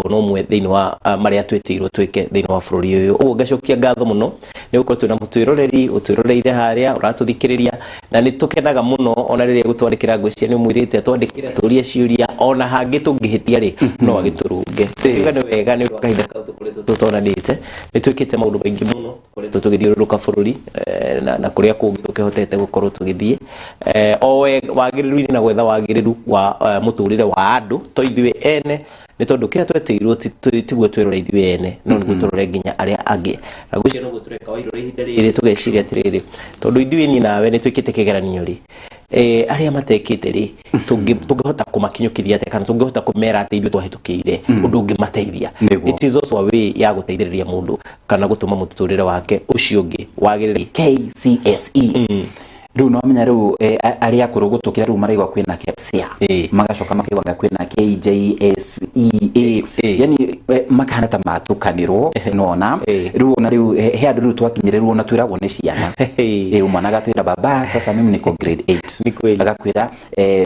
Ona ũmwe thĩinĩ wa marĩa twĩtĩirwo twĩke thĩinĩ wa bũrũri ũyũ. Ũguo ngacokia ngatho mũno nĩ gũkorwo twĩna mũtwĩroreri ũtwĩroreire harĩa ũratũthikĩrĩria, na nĩ tũkenaga mũno ona rĩrĩa gũtwandĩkĩra. Ngwĩciria nĩ ũmwĩrĩte atwandĩkĩre tũrie ciũria, ona hangĩ tũngĩhĩtia rĩ, no agĩtũrũnge. Tuga nĩ wega nĩ ũndũ wa kahinda kau tũkoretwo tũtonanĩte. Nĩ twĩkĩte maũndũ maingĩ mũno, tũkoretwo tũgĩthiũrũrũka bũrũri na kũrĩa kũngĩ tũkĩhotete gũkorwo tũgĩthiĩ o wagĩrĩru-inĩ na gwetha wagĩrĩru wa mũtũrĩre wa andũ, to ithuĩ ene, nĩ tondũ kĩrĩa twetĩirwo tiguo twĩrore ithuĩ ene, no nĩguo tũrore nginya arĩa angĩ. Na ngwĩciria noguo tũreka wairore ihinda rĩrĩ, tũgeciria atĩrĩrĩ, tondũ ithuĩ, niĩ nawe, nĩ twĩkĩte kĩgeranio rĩ, arĩa matekĩte rĩ, tũngĩhota kũmakinyũkithia atĩa, kana tũngĩhota kũmera atĩ ithuĩ twahĩtũkĩire ũndũ ũngĩmateithia? It is also a way ya gũteithĩrĩria mũndũ kana gũtũma mũtũrĩre wake ũcio ũngĩ wagĩrĩre. KCSE rĩu no menya rĩu arĩa akũrũ gũtũkĩra rĩu maraigua kwĩna KPSEA, magacoka makaigua kwĩna KJSEA, yani makahana ta matukanĩrwo nona. Rĩu ona rĩu he andũ rĩu twakinyĩrĩrwo na twĩragwo nĩ ciana. Mwana agatwĩra, "Baba, sasa mimi niko grade 8." Ni kweli. Agakwĩra,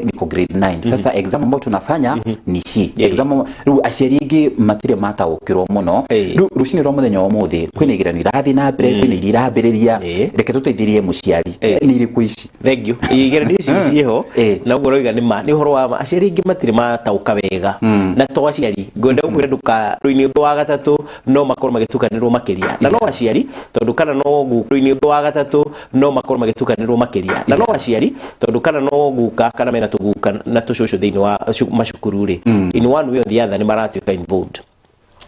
"Niko grade 9, sasa exam ambayo tunafanya ni hii exam." Rĩu aciari aingĩ matirĩ mataũkĩrwo mũno. Rĩu rũcinĩ rwa mũthenya wa ũmũthĩ kwĩna igeranio irathiĩ na mbere, kwĩna iria irambĩrĩria. Reke tũteithĩrĩrie mũciari, nĩ irĩkũ ici? Thank you. Igeranio ici ciĩho, na ũguo ũroiga nĩ ma, nĩ ũhoro wa ma. Aciari aingĩ matirĩ matauka wega, na to aciari, ngwenda gũkwĩra ndũka rũinĩ ũndũ wa gatatũ no makorwo magĩtukanĩrwo makĩria, na no aciari tondũ kana no rũinĩ ũndũ wa gatatũ no makorwo magĩtukanĩrwo makĩria, na no aciari tondũ kana no guka kana mena tũguka na tũcũcũ thĩinĩ wa macukuru rĩ, in one way or the other nĩ maratuĩka involved.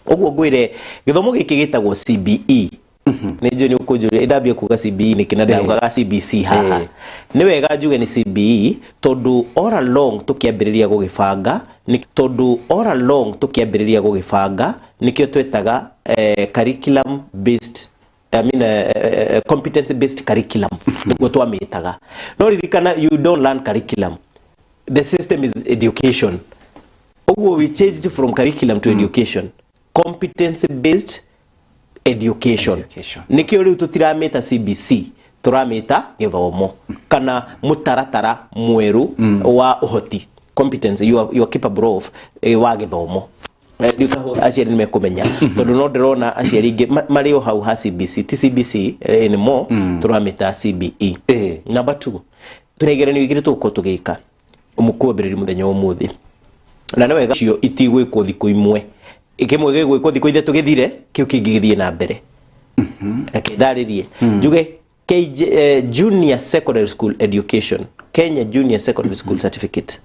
Ũguo ngwĩre gĩthomo gĩkĩ gĩtagwo CBE. Nĩ njũĩ nĩ ũkũnjũria ndambia kuga CBE nĩkĩ na ndaugaga CBC haha. Nĩ wega njuge nĩ CBE tondũ all along tũkĩambĩrĩria gũgĩbanga, nĩ tondũ all along tũkĩambĩrĩria gũgĩbanga nĩkĩo twetaga curriculum based, I mean, competency based curriculum, nĩguo twamĩtaga. No ririkana, you don't learn curriculum, the system is education. Ũguo we changed from curriculum to education, competency based education. Education. Nĩkĩo rĩu tũtiramĩta CBC, tũramĩta gĩthomo kana mũtaratara mwerũ wa ũhoti, competence you are capable of wa gĩthomo. Rĩu aciari nĩ mekũmenya, tondũ no ndĩrona aciari aingĩ marĩ o hau ha CBC. Ti CBC anymore, tũramĩta CBE. Number two, twĩna igeranio igĩrĩ tũgũkorwo tũgĩka kwambĩrĩria mũthenya wa ũmũthĩ, na nĩ wega cio itigwĩkwo thikũ imwe. Kĩmwe gĩgwĩkwo thikũ 3 gĩthire, kĩu kĩngĩ gĩthiĩ na mbere. Reke ndarĩrie, njuge KJ, junior secondary school education, Kenya Junior Secondary School Certificate,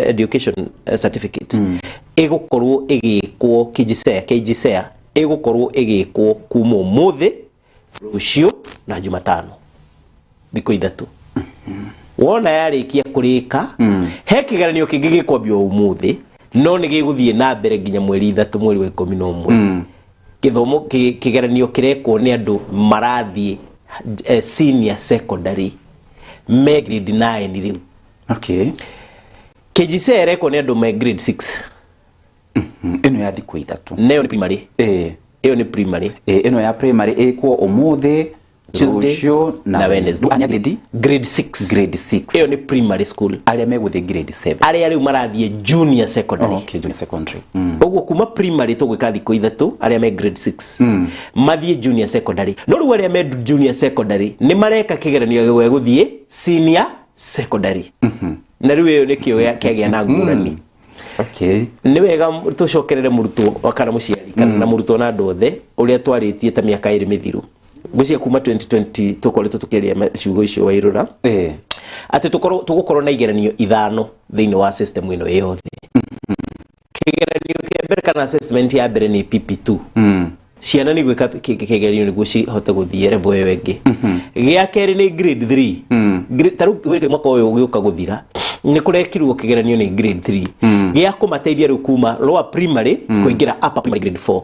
education certificate ĩgũkorwo ĩgĩkwo KJSEA. KJSEA ĩgũkorwo ĩgĩkwo kuma ũmũthĩ, rũciũ na Jumatano, thikũ 3. Wona yarĩkia kũrĩka, he kĩgeranio kĩngĩ gĩkwambio ũmũthĩ, no nĩ gĩgũthiĩ na mbere nginya mweri 3, mweri wa 11. Gĩthomo kĩgeranio kĩrekwo nĩ andũ marathiĩ senior secondary, me grade 9 rĩu. KJSEA ĩrekwo nĩ andũ me grade 6. Ĩno ya thikũ 3? Neyo nĩ primary. Ĩyo nĩ primary. Ĩno ya primary ĩkwo ũmũthĩ, Tuesday rũciũ na Wednesday. Rĩu grade Grade 6. Grade 6. Ĩyo nĩ primary school. Arĩa megũthiĩ grade 7? Arĩa rĩu marathiĩ junior secondary. Oh, okay, junior secondary. Ũguo kuma primary tũgwĩka thikũ 3, arĩa me grade 6 mathiĩ junior secondary. No rĩu arĩa me junior secondary nĩ mareka kĩgeranio gĩa gũthiĩ senior secondary, na rĩu ĩyo nĩkĩo kĩagĩa na ngũrani. Nĩ wega tũcokerere mũrutwo kana mũciari kana na mũrutwo na andũ othe ũrĩa twarĩtie ta mĩaka 2 mĩthiru. Ngwĩciria kuma 2020 tũkoretwo tũkĩaria ciugo icio wairũra, atĩ tũgũkorwo na igeranio ithano thĩinĩ wa system ĩno yothe. Kĩgeranio kĩa mbere kana assessment ya mbere nĩ PP2. Ciana nĩ gwĩka kĩgeranio nĩguo cihote gũthiĩ level ĩyo ĩngĩ. Gĩa kerĩ nĩ grade 3. Ta rĩu mwaka ũyũ ũgĩũka gũthira nĩ kũrekirwo kĩgeranio nĩ grade 3 gĩa kũmateithia rĩu kuma lower primary kũingĩra upper primary, grade 4.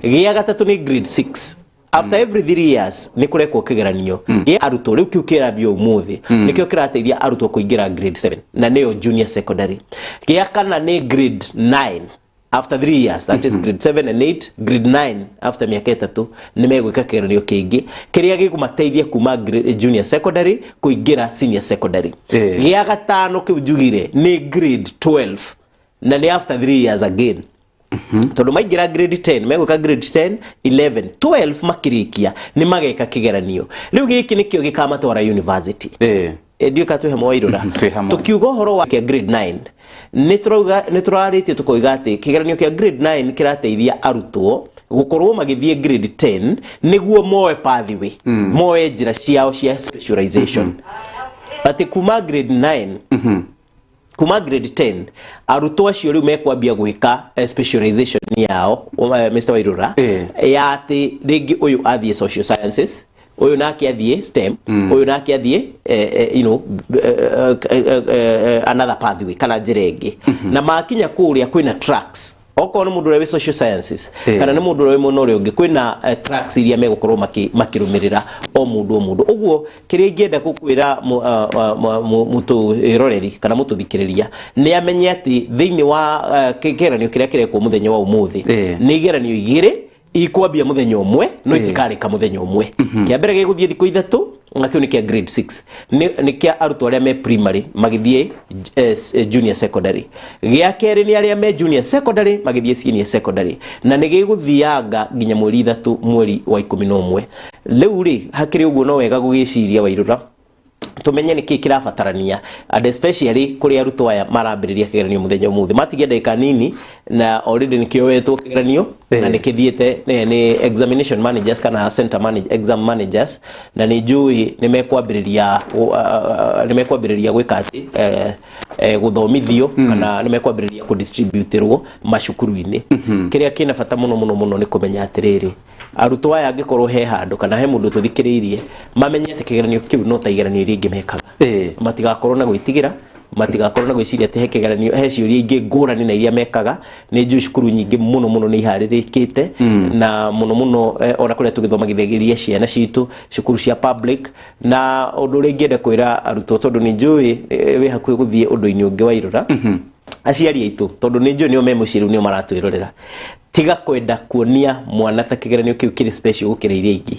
Gĩa gatatũ nĩ grade 6. After every 3 years nĩ kũrekwo kĩgeranio gĩa arutwo. Rĩu kĩu kĩrambio ũmũthĩ nĩkĩo kĩrateithia arutwo kũingĩra grade 7, na nĩyo junior secondary. Gĩa kana nĩ grade 9 after 3 years, that is grade 7 and 8. Grade 9 after mĩaka 3 nĩ megwĩka kĩgeranio kĩngĩ kĩrĩa gĩkũmateithia kuma junior secondary kũingĩra senior secondary. Gĩa gatano kĩu njugire nĩ grade 12. Na nĩ after 3 years again, tondũ maingĩra grade 10 megwĩka grade 10, 11, 12, makĩrĩkia nĩ mageka kĩgeranio rĩu gĩkĩ nĩkĩo gĩkamatwara university. Ndiũĩ kana twĩ hamwe, Wairũra? Twĩ hamwe. Tũkiuga ũhoro wa kĩa grade 9, nĩ tũrauga, nĩ tũrarĩtie tũkoiga atĩ kĩgeranio kĩa grade 9 kĩrateithia arutwo gũkorwo magĩthiĩ grade 10 nĩguo moe pathway, moe njĩra ciao cia specialization, atĩ kuma grade 9, kuma grade 10, arutwo acio rĩu mekwambia gwĩka specialization yao, Mr. Wairura, ya atĩ rĩngĩ ũyũ athiĩ social sciences, ũyũ nake athiĩ STEM, ũyũ nake athiĩ another pathway kana njĩra ĩngĩ. Na makinya kũrĩa kwĩna tracks, okorwo nĩ mũndũ ũrĩa wĩ social sciences kana nĩ mũndũ ũrĩa wĩ mwena ũrĩa ũngĩ, kwĩna tracks iria megũkorwo makĩrũmĩrĩra o mũndũ o mũndũ. Ũguo kĩrĩa ingĩenda gũkwĩra mũtũroreri kana mũtũthikĩrĩria nĩ amenye atĩ thĩinĩ wa kĩgeranio kĩrĩa kĩrekwo mũthenya wa ũmũthĩ, nĩ igeranio igĩrĩ ikwambia mũthenya ũmwe no itikarĩka mũthenya ũmwe. Kĩa mbere gĩgũthiĩ thikũ 3, na kĩu nĩ kĩa grade 6, nĩ kĩa arutwo arĩa me primary magĩthiĩ junior secondary. Gĩa kerĩ nĩ arĩa me junior secondary magĩthiĩ senior secondary, na nĩ gĩgũthianga nginya mweri 3 mweri wa 11. Rĩu rĩ, hakĩrĩ ũguo, no wega gũgĩciria, Wairũra, tumenye nĩ kĩĩ kĩrabatarania, and especially kũrĩ arutwo aya marambĩrĩria kĩgeranio mũthenya ũmũthĩ. Matigia ndagĩka nini na already nĩ kĩoetwo kĩgeranio na nĩ kĩthiĩte nĩ examination managers kana center manage, exam managers, na nĩ njũĩ nĩ mekwambĩrĩria gwĩka atĩ gũthomithio kana nĩ mekwambĩrĩria kũdistributirwo macukuru-inĩ. Kĩrĩa kĩna bata mũno mũno mũno nĩ kũmenya atĩrĩrĩ, arutwo aya, angĩkorwo he handũ kana he mũndũ tũthikĩrĩirie, mamenye atĩ kĩgeranio kĩu no ta igeranio iria ingĩ mekaga. Matigakorwo na gwĩtigĩra, matigakorwo na gwĩciria atĩ he kĩgeranio he ciũria ingĩ ngũrani na iria mekaga. Nĩ njũĩ cukuru nyingĩ mũno mũno nĩ iharĩrĩkĩte, na mũno mũno ona kũrĩa tũgĩthomagithĩria ciana citũ, cukuru cia public. Na ũndũ ũrĩa ingĩenda kwĩra arutwo, tondũ nĩ njũĩ wĩ hakuhĩ gũthiĩ ũndũ-inĩ ũngĩ, Wairũra, aciari aitũ, tondũ nĩ njũĩ nĩo me mũciĩ rĩu, nĩo maratwĩrorera, tiga kwenda kuonia mwana ta kĩgeranio kĩu kĩrĩ special gũkĩra iria ingĩ.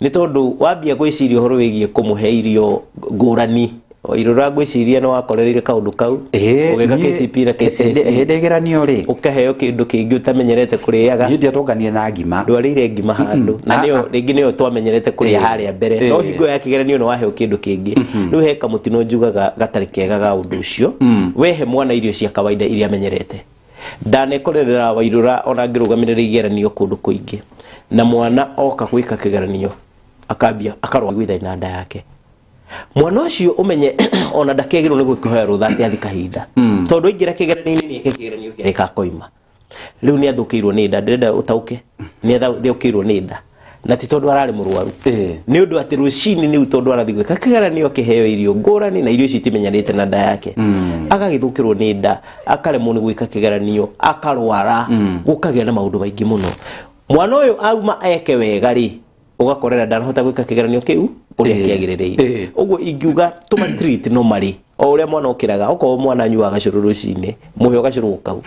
Nĩ tondũ wambia gwĩciria ũhoro wĩgiĩ kũmũhe irio ngũrani, Wairũra, ngwĩciria nĩ wakorereire kaũndũ kau ũgĩka KCPE na KCSE. Hĩndĩ igeranio rĩ, ũkaheo kĩndũ kĩngĩ ũtamenyerete kũrĩaga. Niĩ ndiatonganire na ngima. Ndwarĩire ngima handũ na nĩyo rĩngĩ nĩyo twamenyerete kũrĩa harĩa mbere, no hingo ya kĩgeranio nĩ waheo kĩndũ kĩngĩ. Rĩu he kamũtino njugaga gatarĩ kega ga ũndũ ũcio. Wehe mwana irio cia kawaida iria amenyerete. Ndanekorerera, Wairũra, ona ngĩrũgamĩrĩra igeranio kũndũ kũingĩ, na mwana oka gwĩka kĩgeranio akambia akarwa gwĩthaina nda yake. Mwana ũcio ũmenye ona ndakĩagĩrĩirwo nĩ gwĩkĩhoya rũtha atĩ athi kahinda, tondũ aingĩra kĩgeranio-inĩ nĩ eke kĩgeranio kĩrĩa akoima rĩu nĩ athũkĩirwo nĩ nda. Ndĩrenda ũtauke nĩ athũkĩirwo nĩ nda, na ti tondũ ararĩ mũrwaru, nĩ ũndũ atĩ rũcinĩ nĩu tondũ arathiĩ gwĩka kĩgeranio akĩheo irio ngũrani, na irio ici itimenyanĩte na nda yake, agagĩthũkĩrwo nĩ nda, akaremwo nĩ gwĩka kĩgeranio, akarwara, gũkagĩa na maũndũ maingĩ mũno. Mwana ũyũ auma eke wega rĩ, ũgakorera ndanahota gwĩka kĩgeranio kĩu ũrĩa kĩagĩrĩrĩire. Ũguo ingiuga tũma treat normally o ũrĩa mwana okĩraga. Okorwo mwana anyuaga gacũrũ rũcinĩ, mũhe o gacũrũ kau.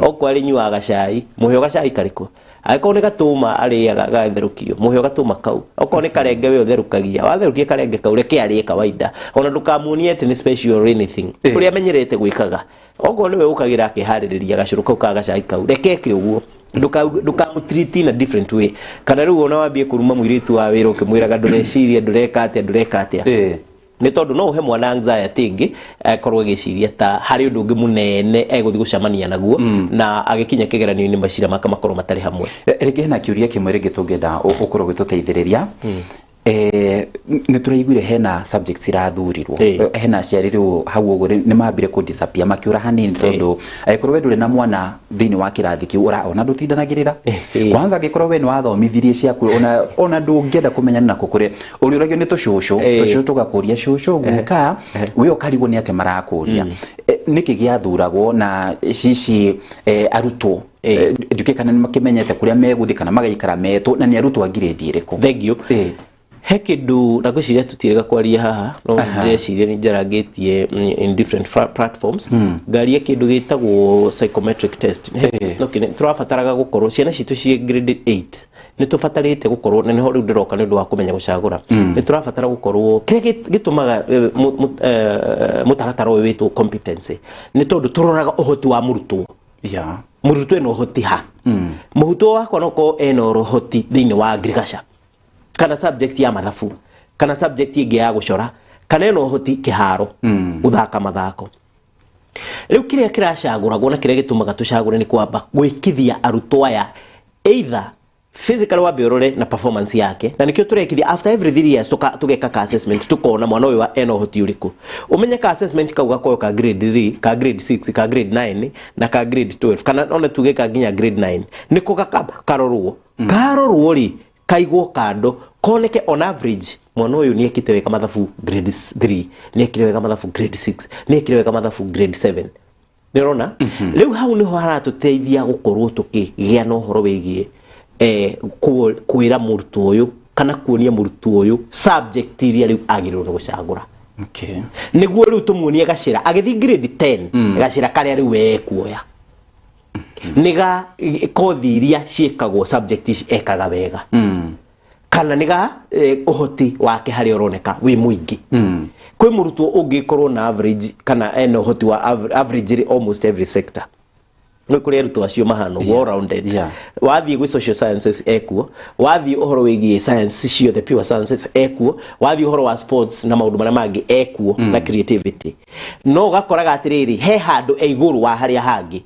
Okorwo arĩ nyuaga cai, mũhe o gacai karĩkũ. Angĩkorwo nĩ gatũma arĩaga gatherũkio, mũhe o gatũma kau. Okorwo nĩ karenge we ũtherũkagia, watherũkia karenge kau, reke arĩe kawaida. Ona ndũkamuonie atĩ nĩ special or anything. Ũrĩa amenyerete gwĩkaga, okorwo nĩwe ũkagĩra akĩharĩrĩria gacũrũ kau ka gacai kau, reke eke ũguo. Ndũkamũtreat in a different way, kana rĩu ona wambie kũruma mũirĩtu wa wĩra ũkĩmwĩraga ndũreciria, ndũreka atĩa, ndũreka atĩa, nĩ tondũ no ũhe mwana anxiety ĩngĩ, akorwo agĩciria ta harĩ ũndũ ũngĩ mũnene egũthiĩ gũcemania naguo, na agĩkinya kĩgeranio-inĩ meciria make makorwo matarĩ hamwe. Rĩngĩ hena kĩũria kĩmwe rĩngĩ tũngĩenda ũkorwo ũgĩtũteithĩrĩria. Nĩ tũraiguire hena subjects irathurirwo. Hena aciari rĩu hau ũguo nĩ mambire kũ disappear, makĩũra hanini, tondũ angĩkorwo we ndũrĩ na mwana thĩinĩ wa kĩrathi kĩu ũra ona ndũtindanagĩrĩra. Kwanza angĩkorwo we nĩ wathomithirie ciaku, ona ndũngĩenda kũmenya nako kũrĩa ũrĩũragio nĩ tũcũcũ, tũcũcũ tũgakũria cũcũ guka, we ũkarigwo nĩ atĩa marakũria. Nĩkĩ gĩathuragwo na cici arutwo, nduke kana nĩ makĩmenyete kũrĩa megũthiĩ kana magaikara metwo, na nĩ arutwo a ngirĩndi ĩrĩkũ? Thank you. He kĩndũ na ngwĩciria tũtirĩga kwaria haha, no ndĩreciria nĩ njarangĩtie in different platforms, ngaria kĩndũ gĩtagwo psychometric test. Okay, tũrabataraga gũkorwo ciana citũ ciĩ grade 8, nĩ tũbatarĩte gũkorwo na nĩho rĩu ndĩroka nĩ ũndũ wa kũmenya gũcagũra. Nĩ tũrabatara gũkorwo kĩrĩa gĩtũmaga mũtaratara ũyũ wĩtwo competency nĩ tondũ tũroraga ũhoti wa mũrutwo. Mũrutwo ena ũhoti ha? Mũrutwo wakwa no korwo ena ũhoti thĩinĩ wa agriculture, kana subject ya mathabu, kana subject ĩngĩ ya gũcora, kana ena ũhoti kĩharo, gũthaka mathako. Rĩu kĩrĩa kĩracagũragwo na kĩrĩa gĩtũmaga tũcagũre nĩ kwamba gwĩkithia arutwo aya either physical, wambe ũrore na performance yake, na nĩkĩo tũrekithia after every 3 years tũgeka ka assessment, tukona mwana ũyũ ena ũhoti ũrĩkũ. Ũmenye ka assessment kau gakorwo ka grade 3, ka grade 6, ka grade 9 na ka grade 12, kana ona tuge ka nginya grade 9, nĩko karorwo. Karorwo rĩ, kaigwo kando, koneke on average mwana ũyũ nĩ ekĩte wega mathabu grade 3, nĩ ekire wega mathabu grade 6, nĩ ekire wega mathabu grade 7. Nĩ ũrona rĩu hau nĩho haratũteithia gũkorwo tũkĩgĩa na ũhoro wĩgiĩ kwĩra mũrutwo ũyũ kana kuonia mũrutwo ũyũ subject iria rĩu agĩrĩirwo nĩ gũcagũra, nĩguo rĩu tũmuonie gacĩra agĩthiĩ grade 10, gacĩra karĩa rĩu ekuoya nĩ ga kothi iria ciĩkagwo subject ici ekaga wega, kana nĩ ga ũhoti wake harĩa ũroneka wĩ mũingĩ. Kwĩ mũrutwo ũngĩkorwo na average kana ena ũhoti wa average rĩ almost every sector. Nĩ kũrĩ arutwo acio mahana ũguo, all rounded. Wathiĩ gwĩ social sciences ekuo, wathiĩ ũhoro wĩgiĩ science ciothe, pure sciences ekuo, wathiĩ ũhoro wa sports na maũndũ marĩa mangĩ ekuo, na creativity. No ũgakoraga atĩrĩrĩ, he handũ e igũrũ wa harĩa hangĩ.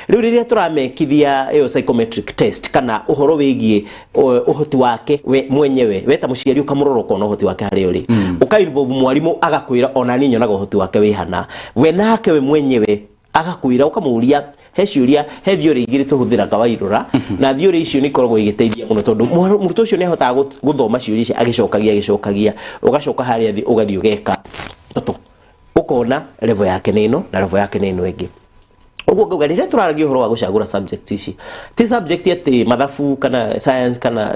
Rĩu rĩrĩa tũramekithia ĩyo psychometric test kana ũhoro wĩgiĩ ũhoti wake we mwenyewe, we ta mũciari ũkamũrora ũkona ũhoti wake harĩa ũrĩ, ũka involve mwarimũ agakwĩra ona niĩ nyonaga ũhoti wake wĩ hana, we nake we mwenyewe agakwĩra, ũkamũria he ciũria, he theory igĩrĩ tũhũthĩraga wairũra, na theory icio nĩ ikoragwo igĩteithia mũno tondũ mũrutwo ũcio nĩ ahotaga gũthoma ciũria icio agĩcokagia agĩcokagia, ũgacoka harĩa thĩ ũgathiĩ ũgeka tũtũ, ũkona level yake nĩ ĩno na level yake nĩ ĩno ĩngĩ. Ũguo ngauga rĩrĩa tũraragia ũhoro wa gũcagũra subject ici, ti subject atĩ mathabu kana science kana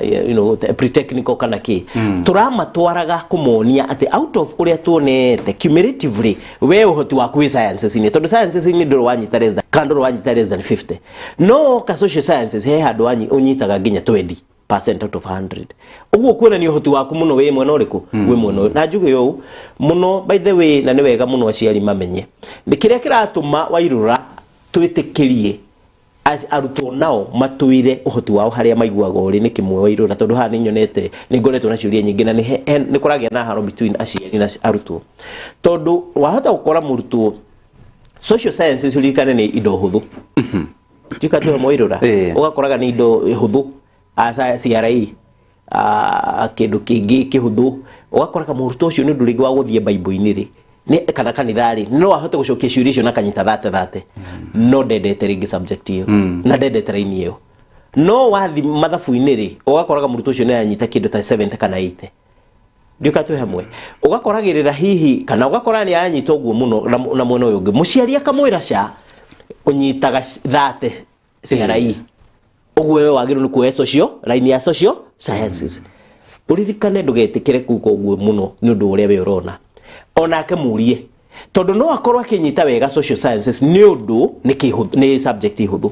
pre-technical kana kĩ, tũramatwaraga kũmonia atĩ out of ũrĩa tuonete cumulatively, we ũhoti waku wĩ sciences-inĩ, tondũ sciences-inĩ ndũrĩ wanyita less than, kana ndũrĩ wanyita less than 50, no ka social sciences he handũ ũnyitaga nginya 20% out of 100. Ũguo kuonania ũhoti waku mũno wĩ mwena ũrĩkũ, wĩ mwena ũyũ. Na njuge ũũ mũno, by the way, na nĩ wega mũno aciari mamenye nĩ kĩrĩa kĩratũma wairũra twĩtĩkĩrie arutwo nao matwĩre ũhoti wao harĩa maiguaga ũrĩ nĩ kĩmwe wairũra, tondũ haha nĩ nyonete nĩ ngoretwo na ciũria nyingĩ na nĩ kũragĩa na haro between aciari na arutwo, tondũ wahota gũkora mũrutwo social sciences, ũririkane nĩ indo hũthũ tuika tuhe mwairũra, ũgakoraga nĩ indo hũthũ, asa CRE, kĩndũ kĩngĩ kĩhũthũ, ũgakoraga mũrutwo ũcio nĩ ũndũ rĩngĩ wa gũthiĩ baibũ-inĩ rĩ kana kanitha rĩ, no ahote gũcokia ciũria icio na kanyita thate thate, no ndendete rĩngĩ subject ĩyo na ndendete raini ĩyo. No wathi mathabu-inĩ rĩ, ũgakoraga mũrutwo ũcio nĩ aranyita kĩndũ ta 70 kana 80. Ndiũka twĩ hamwe, ũgakoragĩrĩra hihi kana ũgakora nĩ aranyita ũguo mũno na mwena ũyũ ũngĩ mũciari akamwĩra ca ũnyitaga thate CRE, ũguo we wagĩrĩirwo nĩ kuoya social line ya social sciences. Ũririkane ndũgetĩkĩre kuga ũguo mũno nĩ ũndũ ũrĩa we ũrona, onake mũrie, tondũ no akorwo akĩnyita wega social sciences nĩ ũndũ nĩ subject hũthũ,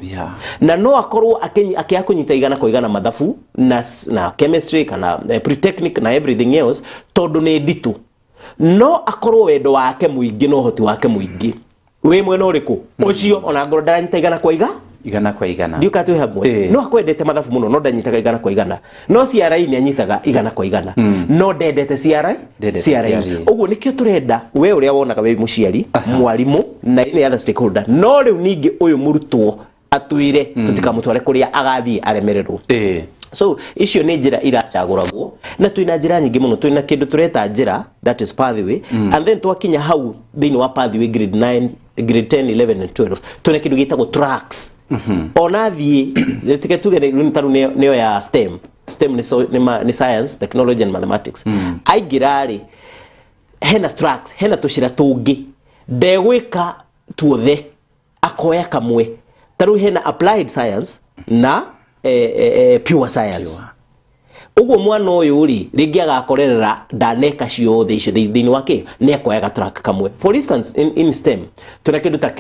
na no akorwo akĩaga kũnyita igana kwa igana mathabu na chemistry kana pre-technic na everything else tondũ nĩ nditũ, no akorwo wendo wake mũingĩ na ũhoti wake mũingĩ wĩ mwena ũrĩkũ ũcio, ona ngorwo ndaranyita igana kwa iga Igana kwa igana. Ndiũka twĩ hamwe? No akwendete mathabu mũno no ndanyitaga igana kwa igana, no CRE nĩ anyitaga igana kwa igana, no ndendete CRE. Ndendete CRE. CRE. Ũguo nĩkĩo tũrenda we ũrĩa wonaga wĩ mũciari, mwarimũ na any other stakeholder, no rĩu ningĩ ũyũ mũrutwo atwĩre tũtikamũtware kũrĩa agathiĩ aremererwo. So icio nĩ njĩra iracagũragwo, na twĩna njĩra nyingĩ mũno. Twĩna kĩndũ tũreta njĩra, that is pathway, and then twakinya hau thĩinĩ wa pathway grade 9, grade 10, 11 and 12, twĩna kĩndũ gĩtagwo tracks. Ona thiĩ tike tuge nĩ tarĩu nĩyo ya STEM. STEM nĩ, so, nĩ, nĩ science, technology and mathematics. Aingĩra rĩ, hena tracks, hena tũcĩra tũngĩ, ndegwĩka tuothe, akoya kamwe. Ta rĩu hena applied science na pure science. Pure. Ũguo mwana ũyũ rĩ, rĩngĩ agakorerera ndaneka ciothe icio thĩinĩ wake, nĩ akoyaga track kamwe. For instance, in STEM tuna kĩndũ ta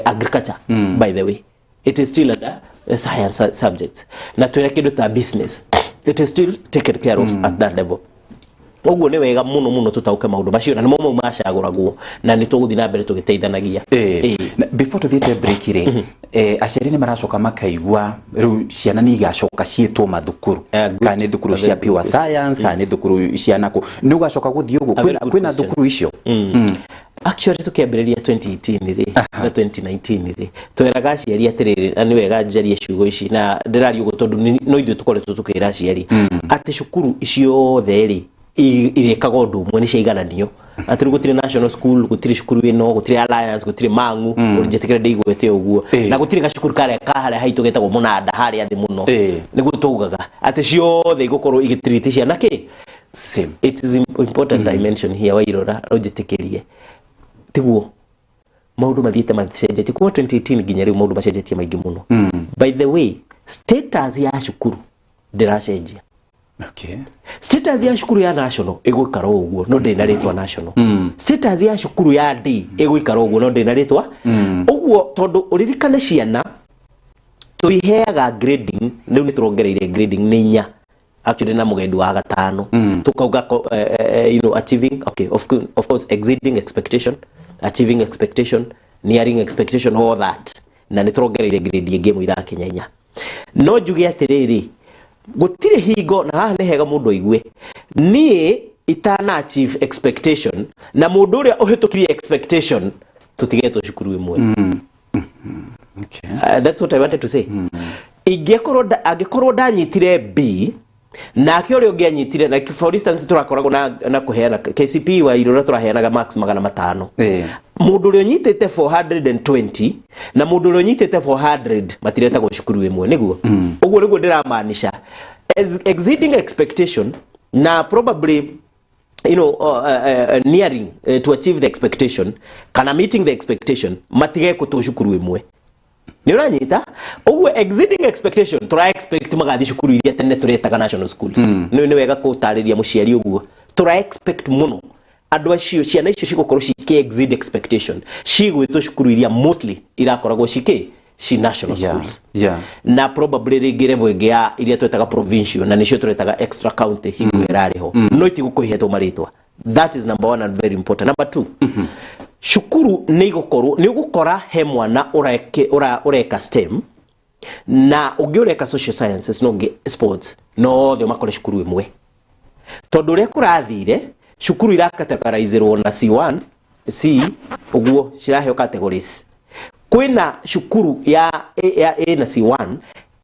agriculture. By the way, it is still under science subjects. Na twĩna kĩndũ ta business, it is still taken care of at that level. Ũguo nĩ wega mũno mũno tũtaũke maũndũ macio, na nĩmo mau macagũragwo, na nĩ tũgũthiĩ na mbere tũgĩteithanagia. Before tũthiĩte break rĩ, aciari nĩ maracoka makaigua rĩu ciana nĩ igacoka ciĩtwo mathukuru, kana nĩ thukuru cia pure science, kana nĩ thukuru cia nakũ, nĩ ũgacoka gũthiĩ ũguo? Kwĩna thukuru icio? Actually, tukiambĩrĩria 2018 rĩ na 2019 rĩ, tweraga aciari atĩrĩrĩ, na nĩ wega njarie ciugo ici, na ndĩraria ũguo tondũ no ithuĩ tũkoretwo tũkĩra aciari atĩ cukuru ciothe rĩ irĩkaga ũndũ ũmwe, nĩ ciaigananio, atĩ rĩu gũtirĩ national school, gũtirĩ cukuru ĩno, gũtirĩ Alliance, gũtirĩ Mang'u, njĩtĩkĩre ndĩigwete ũguo, na gũtirĩ gacukuru karĩa ka harĩa haitũ getagwo Mũnanda harĩa thĩ mũno. Nĩguo taugaga atĩ ciothe igũkorwo igĩtiriti ciana kĩ same. It is important dimension here, wairora ũnjĩtĩkĩrie, tiguo maũndũ mathiĩte macenjetie kuma 2018 nginya rĩu, maũndũ macenjetie maingĩ mũno. By the way, status ya cukuru ndĩracenjia. Status ya cukuru ya national ĩgũikara ũguo, no ndĩrĩ na rĩtwa national. Status ya cukuru ya D ĩgũikara ũguo, no ndĩrĩ na rĩtwa ũguo, tondũ ũririkane ciana tũiheaga grading. Rĩu nĩ tũrongereire grading, nĩ inya actually, na mũgendi wa gatano. Tukauga achieving, okay, of course exceeding expectation, achieving expectation, nearing expectation, all that, na nĩ tũrongereire grade ĩngĩ ĩmwe irakinya inya. No njuge atĩrĩrĩ, gũtirĩ hingo, na haha nĩ hega mũndũ aigue, niĩ itana achieve expectation na mũndũ ũrĩa ũhĩtũkirie expectation tũtigetwo cukuru ĩmwe. That's what I wanted to say. Ingĩkorwo angĩkorwo ndanyitire B, nake ũrĩa ũngĩ anyitire, like for instance, tũrakoragwo na kũheana KCPE wa irũra, tũraheanaga marks 500. Mũndũ ũrĩa ũnyitĩte 420 na mũndũ ũrĩa ũnyitĩte 400 matiretagwo cukuru ĩmwe. Nĩguo ũguo nĩguo ndĩramaanisha as exceeding expectation na probably nearing to achieve the expectation kana meeting the expectation matigekũtwo cukuru ĩmwe. Nĩ ũranyita ũguo? Exceeding expectation tũra expect magathiĩ cukuru iria tene tũretaga national schools. Nĩ wega kũtarĩria mũciari ũguo, tũra expect mũno andũ acio, ciana icio cigũkorwo cikĩ exceed expectation, cigwĩtwo cukuru iria mostly irakoragwo cikĩ ci national schools, na probably rĩngĩ level ĩngĩ ya iria twetaga provincial, na nĩcio tũretaga extra county hingo ĩrarĩ ho, no itigũkorwo ihetwo marĩtwa. That is number one and very important. Number two, cukuru nĩ igũkorwo, nĩ ũgũkora he mwana ũreka STEM na ũngĩ ũreka social sciences na ũngĩ sports, no othe makore cukuru ĩmwe, tondũ ũrĩa kũrathire cukuru iracategorizerwo na C1 C ũguo, ciraheo categories. Kwĩna cukuru ya A na C1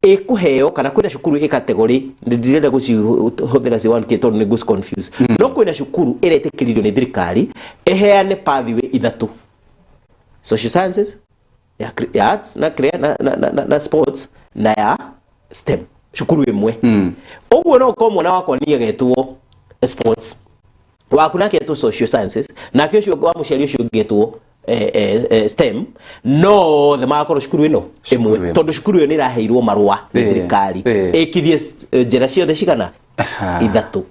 ĩkũheo, kana kwĩna cukuru ĩ category, ndirenda gũcihũthĩra C1 kĩ tondũ nĩ ngũ confuse, no kwĩna cukuru ĩretĩkĩririo nĩ thirikari ĩheane pathway ithatũ: social sciences, ya arts na sports na ya STEM, cukuru ĩmwe. Ũguo no ũkorwo mwana wakwa niĩ agetwo sports, waku nake etwo social sciences, nake ũcio wa mũciari ũcio ũngĩ etwo STEM, no othe magakorwo cukuru ĩno Cukuru ĩmwe, ĩmwe. tondũ cukuru ĩyo nĩ ĩraheirwo marũa nĩ thirikari ĩkithie njĩra ciothe cigana? Ithatũ.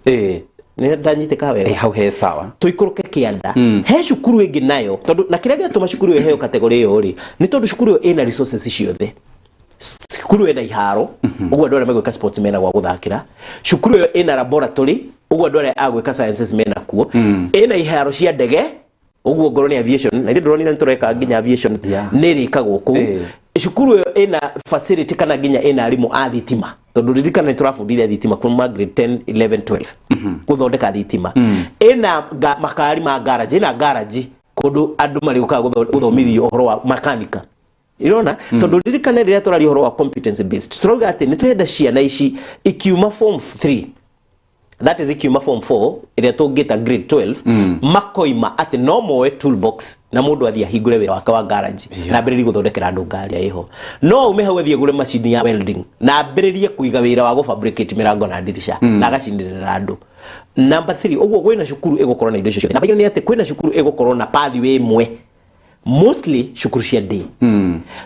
Nĩ ndanyitĩka wega? Hau he sawa. Tũikũrũke kĩanda, he cukuru ĩngĩ nayo, tondũ na kĩrĩa gĩatũma cukuru ĩyo ĩheo category ĩyo rĩ, nĩ tondũ cukuru ĩyo ĩna resources ciothe. Cukuru ĩna iharo, ũguo andũ arĩa megwĩka sports mena gwa gũthakĩra. Cukuru ĩyo ĩna laboratory, ũguo andũ arĩa a gwĩka sciences mena kuo. Ĩna iharo cia ndege, ũguo ngorwo nĩ aviation, na ithuĩ ndĩronire nĩ tũreka nginya aviation, nĩ ĩrĩkagwo kũu. Cukuru ĩyo ĩna facility kana nginya ĩna arimũ a thitima, tondũ ririkana nĩ tũrabundithia thitima kuma grade 10, 11, 12, gũthondeka thitima. Ĩna makari ma garage, ĩna garage kũndũ andũ marĩũkaga gũthomithio ũhoro wa makanika. Irona, tondũ ririkane rĩrĩa tũraria ũhoro wa competence based, tũrauga atĩ nĩ tũrenda ciana ici ikiuma form 3, that is ikiuma form 4 ĩrĩa tũngĩta grade 12, makoima atĩ no moe toolbox na mũndũ athiĩ ahingũre wĩra wake wa garage na ambĩrĩrie gũthondekera andũ ngari ĩho. No aume hau athiĩ agũre macini ya welding na ambĩrĩrie kũiga wĩra wa gũfabricate mĩrango na ndirisha na agacinĩrĩra andũ. Number 3, ũguo kwĩna cukuru ĩgũkorwo na indo icio ciothe. Number igĩrĩ nĩ atĩ kwĩna cukuru ĩgũkorwo na pathway ĩmwe, mostly cukuru cia day,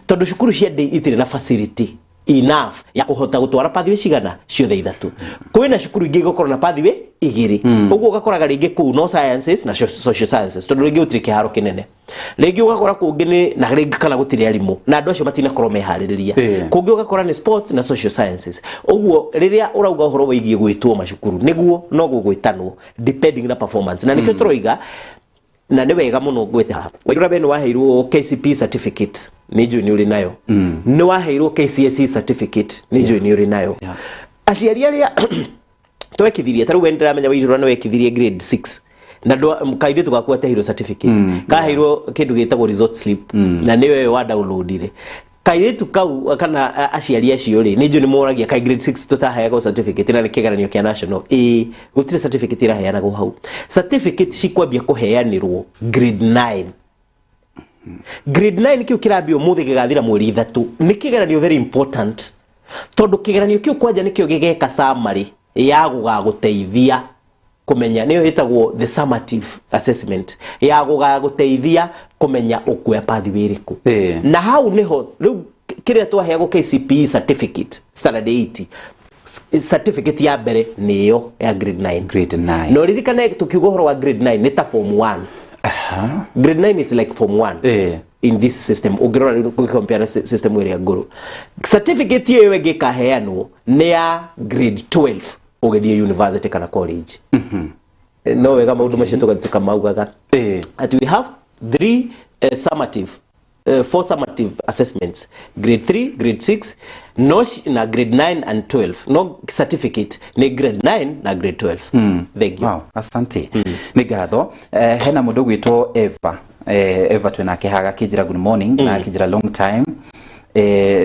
tondũ cukuru cia day itirĩ na facility. Enough ya kũhota gũtwara pathway cigana ciothe ithatũ. Kwĩna cukuru ingĩ igũkorwo na pathway igĩrĩ, ũguo ũgakoraga rĩngĩ kũu no sciences na social sciences, tondũ rĩngĩ gũtirĩ kĩharo kĩnene, rĩngĩ ũgakora kũngĩ nĩ na rĩngĩ kana gũtirĩ arimũ na andũ acio matinakorwo meharĩrĩria. Kũngĩ ũgakora nĩ sports na social sciences. Ũguo rĩrĩa ũrauga ũhoro wĩgiĩ gwĩtwo macukuru, nĩguo no gũgwĩtanwo depending na performance, na nĩkĩo tũroiga na nĩ wega mũno ngwĩte haha. Wairũra be nĩ waheirwo KCPE certificate, nĩ njũĩ nĩ ũrĩ nayo. Nĩ waheirwo KCSE certificate, nĩ njũĩ nĩ ũrĩ nayo. Aciari arĩa twekithirie, ta rĩu we ndĩramenya Wairũra nĩ wekithirie grade 6 na kairĩtu gaku ateheirwo certificate, kaheirwo kĩndũ gĩtagwo result slip na nĩwe wa downloadire kairĩtu kau kana aciari acio rĩ, nĩ njũĩ nĩ moragia kai grade 6 tũtaheagwo certificate na nĩ kĩgeranio kĩa national. Ĩĩ, gũtirĩ certificate ĩraheanagwo hau. Certificate cikwambia kũheanĩrwo grade 9. Grade 9 kĩu kĩrambia ũmũthĩ gĩgathira mweri 3. Nĩ kĩgeranio very important, tondũ kĩgeranio kĩu kwanja nĩkĩo gĩgeka summary ya gũgagũteithia kũmenya, nĩyo ĩtagwo the summative assessment, ya gũgagũteithia kũmenya ũkuoya pathway ĩrĩkũ. Na hau nĩho rĩu kĩrĩa twaheagwo KCPE certificate standard 8, certificate ya mbere nĩyo ya grade 9. Grade 9. Na ũririkane tukiuga ũhoro wa grade 9 nĩ ta form 1. Grade 9, it's like form 1 in this system. Ũngĩrora rĩu ũgĩcompare na system ĩrĩa ngũrũ, certificate ĩyo ĩngĩ ĩkaheanwo nĩ ya grade 12 ũgĩthiĩ university kana college. No wega maũndũ macio tũkamaugaga at we have three summative, four summative assessments: grade 3, grade 6, no na grade 9 and 12. No certificate nĩ grade 9 na grade 12. Thank you. Wow, asante. Nĩ ngatho. Hena mũndũ gwĩtwo Eva. Eva twĩnake haga akĩnjĩra good morning na akĩnjĩra long time.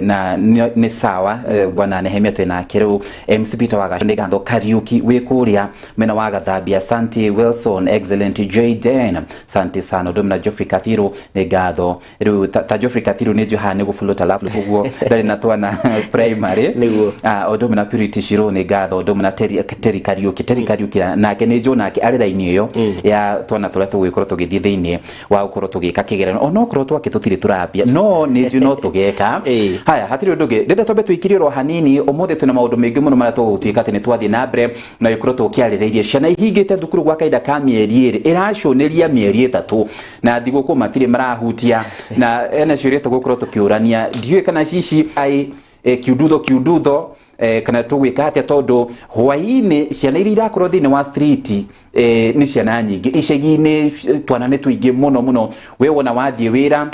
Na nĩ sawa. Bwana Nehemia twĩnake rĩu, MC Peter Wagacu, nĩ ngatho. Kariuki wĩ kũrĩa mwena wa Gathambia, asante. Wilson excellent, Jaden, asante sana. Ũndũ na Geoffrey Kathiru, nĩ ngatho. Rĩu ta Geoffrey Kathiru nĩ njũĩ haha nĩ gũbuluta labu ũguo ndarĩ na twana primary. Nĩguo. Ah, ũndũ ũmwe na Purity Shiro, nĩ ngatho. Ũndũ ũmwe na Terry Kariuki. Terry Kariuki nake nĩ njũĩ nake arĩ raini ĩyo ya twana tũrĩa tũgũgĩkorwo tũgĩthiĩ thĩinĩ wa gũkorwo tũgĩka kĩgeranio, onokorwo twake tũtirĩ tũrambia, no nĩ njũĩ no tũgeka. Haya, hatirĩ ũndũ ũngĩ ndĩrenda twambe tũikirie oro hanini. Ũmũthĩ twĩna maũndũ maingĩ mũno marĩa tũgũtuĩka atĩ nĩ twathiĩ na mbere na gĩkorwo tũkĩarĩrĩirie. Ciana ihingĩte thukuru gwa kahinda ka mĩeri 2, ĩracũnĩria mĩeri 3, na thigũkũ matirĩ marahutia, na ena ciũria tũgũkorwo tũkĩũrania. Ndiũĩ kana cici ai kiundutho kiundutho, kana tũgwĩka atĩa, tondũ hwaĩ-inĩ ciana iria irakorwo thĩinĩ wa street nĩ ciana nyingĩ. Icagi-inĩ twana nĩ tũingĩ mũno mũno. We wona wathiĩ wĩra,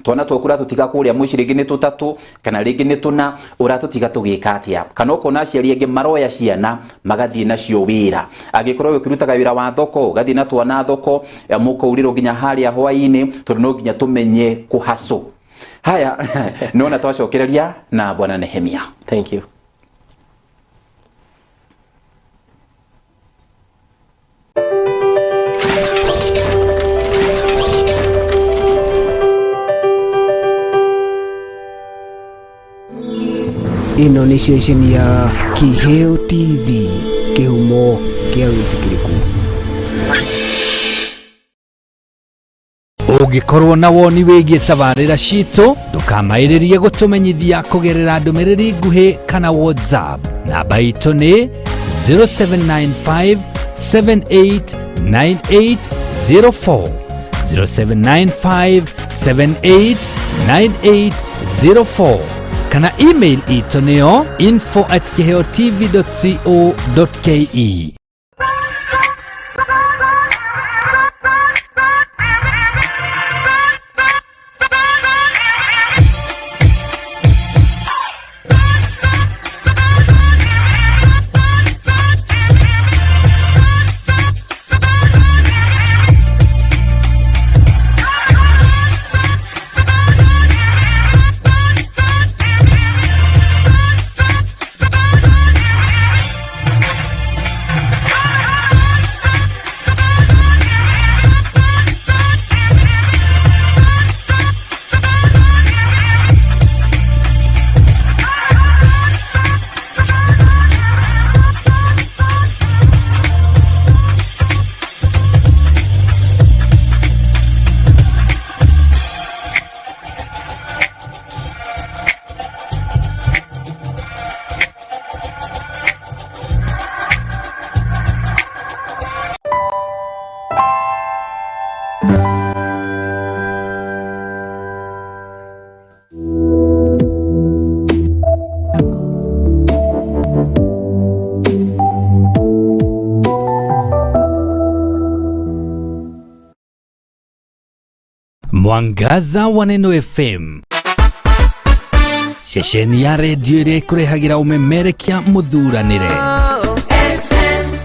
twana twaku ũratũtiga kũrĩa mũciĩ, rĩngĩ nĩ tũtatũ kana rĩngĩ nĩ tũna, ũratũtiga tũgĩka atĩa? Kana ũkona aciari angĩ maroya ciana magathiĩ nacio wĩra, angĩkorwo ũkĩrutaga wĩra wa thoko, ũgathiĩ na twana thoko, mũkaurĩrwo nginya harĩa hwaĩ-inĩ, tondũ no nginya tũmenye kũhacũ. Haya, nona twacokereria na bwana Nehemia. Thank you. Ĩno nĩ ceceni ya Kiheo TV, kĩhumo kĩa wĩtĩkĩrĩku. Ũngĩkorwo na woni wĩgiĩ tabarĩra citũ, ndũkamaĩrĩrie gũtũmenyithia kũgerera ndũmĩrĩri nguhĩ kana WhatsApp. Namba itũ nĩ 0795 789804, 0795 789804, kana email itũ nĩyo info@kiheotv.co.ke. Mwangaza wa Neno FM, ceceni ya redio ĩrĩa ĩkũrehagĩra ũmemerekia mũthuranĩre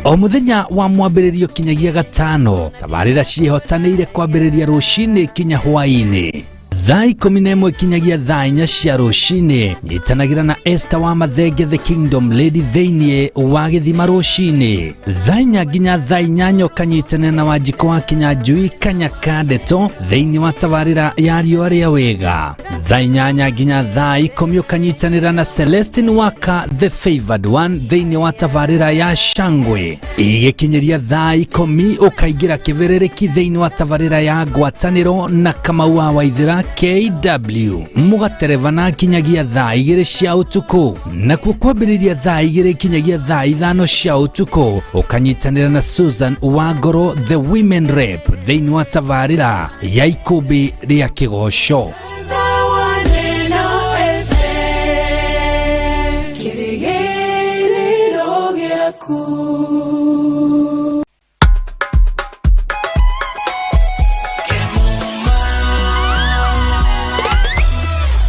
o mũthenya wa mwambĩrĩrio kinyagia gatano. Tabarĩra ciĩhotanĩire kwambĩrĩria rũcinĩ kinya hwaĩ-inĩ thaa 11 kinyagia thaa 4 cia rũcinĩ. Nyitanagĩra na Esther wa Mathenge the Kingdom Lady thĩinĩ wa gĩthima rũcinĩ thaa 4 nginya thaa 8, ũkanyitanĩra na Wanjikũ wa Kinyanjui Kanyaka Ndeto thĩinĩ wa tabarĩra ya riũa rĩa wega. Thaa 8 nginya thaa 10 ũkanyitanĩra na Celestine Waka the Favored One thĩinĩ wa tabarĩra ya Shangwe. Igĩkinyĩria thaa 10 ũkaingĩra kĩbĩrĩrĩki thĩinĩ wa tabarĩra ya ngwatanĩro na Kamau wa Waithĩra KW, mũgaterevana kinyagia thaa 2 cia ũtukũ. Nakuo kwambĩrĩria thaa 2 kinyagia thaa 5 cia ũtukũ ũkanyitanĩra na Susan Wangoro the Women Rep thĩinĩ wa tabarĩra ya ikũmbĩ rĩa kĩgoco.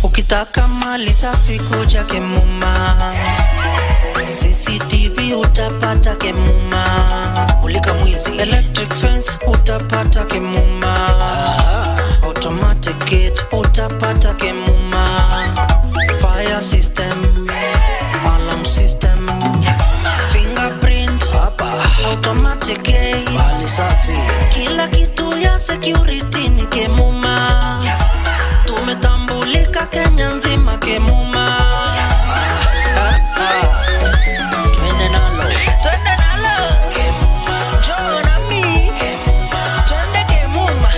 Ukitaka mali safi kuja Kemuma, CCTV utapata Kemuma, mulika mwizi, electric fence utapata Kemuma, automatic gate utapata Kemuma, fire system, alarm system, fingerprint, automatic gate, mali safi, kila kitu ya security ni Kemuma. Tumetambulika Kenya nzima Kemuma. Twende nalo, twende nalo Kemuma, njoo nami Kemuma, twende Kemuma,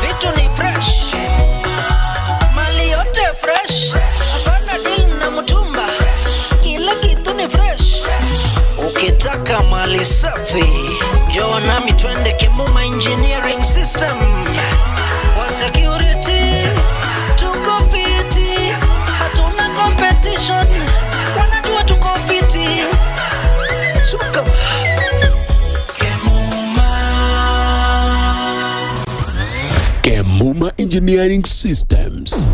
vitu ni fresh, mali yote fresh, hapana deal na mtumba, kila kitu ni fresh. Ukitaka mali safi, njoo nami twende Kemuma Engineering System. Kwa security tuko fiti, hatuna competition, wanajua tuko fiti. Suka Kemuma. Kemuma Engineering Systems.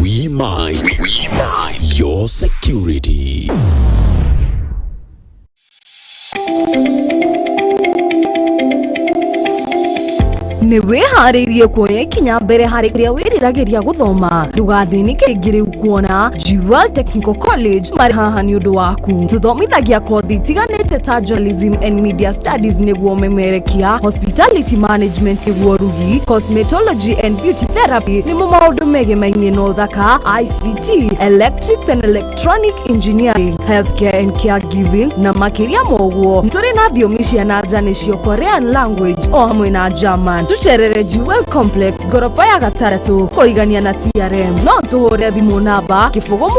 We mind your security. Nĩ wĩharĩirie kuoya ikinya mbere harĩ kĩrĩa wĩriragĩria gũthoma. Ndũgathĩnĩke rĩngĩ rĩu kuona Jewel Technical College marĩ haha nĩ ũndũ waku. Tũthomithagia kothi itiganĩte ta Journalism and Media Studies nĩguo ũmemerekia, Hospitality Management nĩguo rugi, Cosmetology and Beauty Therapy nĩmo maũndũ megemainie na ũthaka, ICT, Electrics and Electronic Engineering, Healthcare and Caregiving na makĩria ma ũguo. Tũrĩ na thiomi cia na nja nĩcio Korean language o hamwe na German. Tucerere Jewel Complex ngoroba ya gatandatũ kũrigania na TRM. No tũhũre thimũ namba 0 7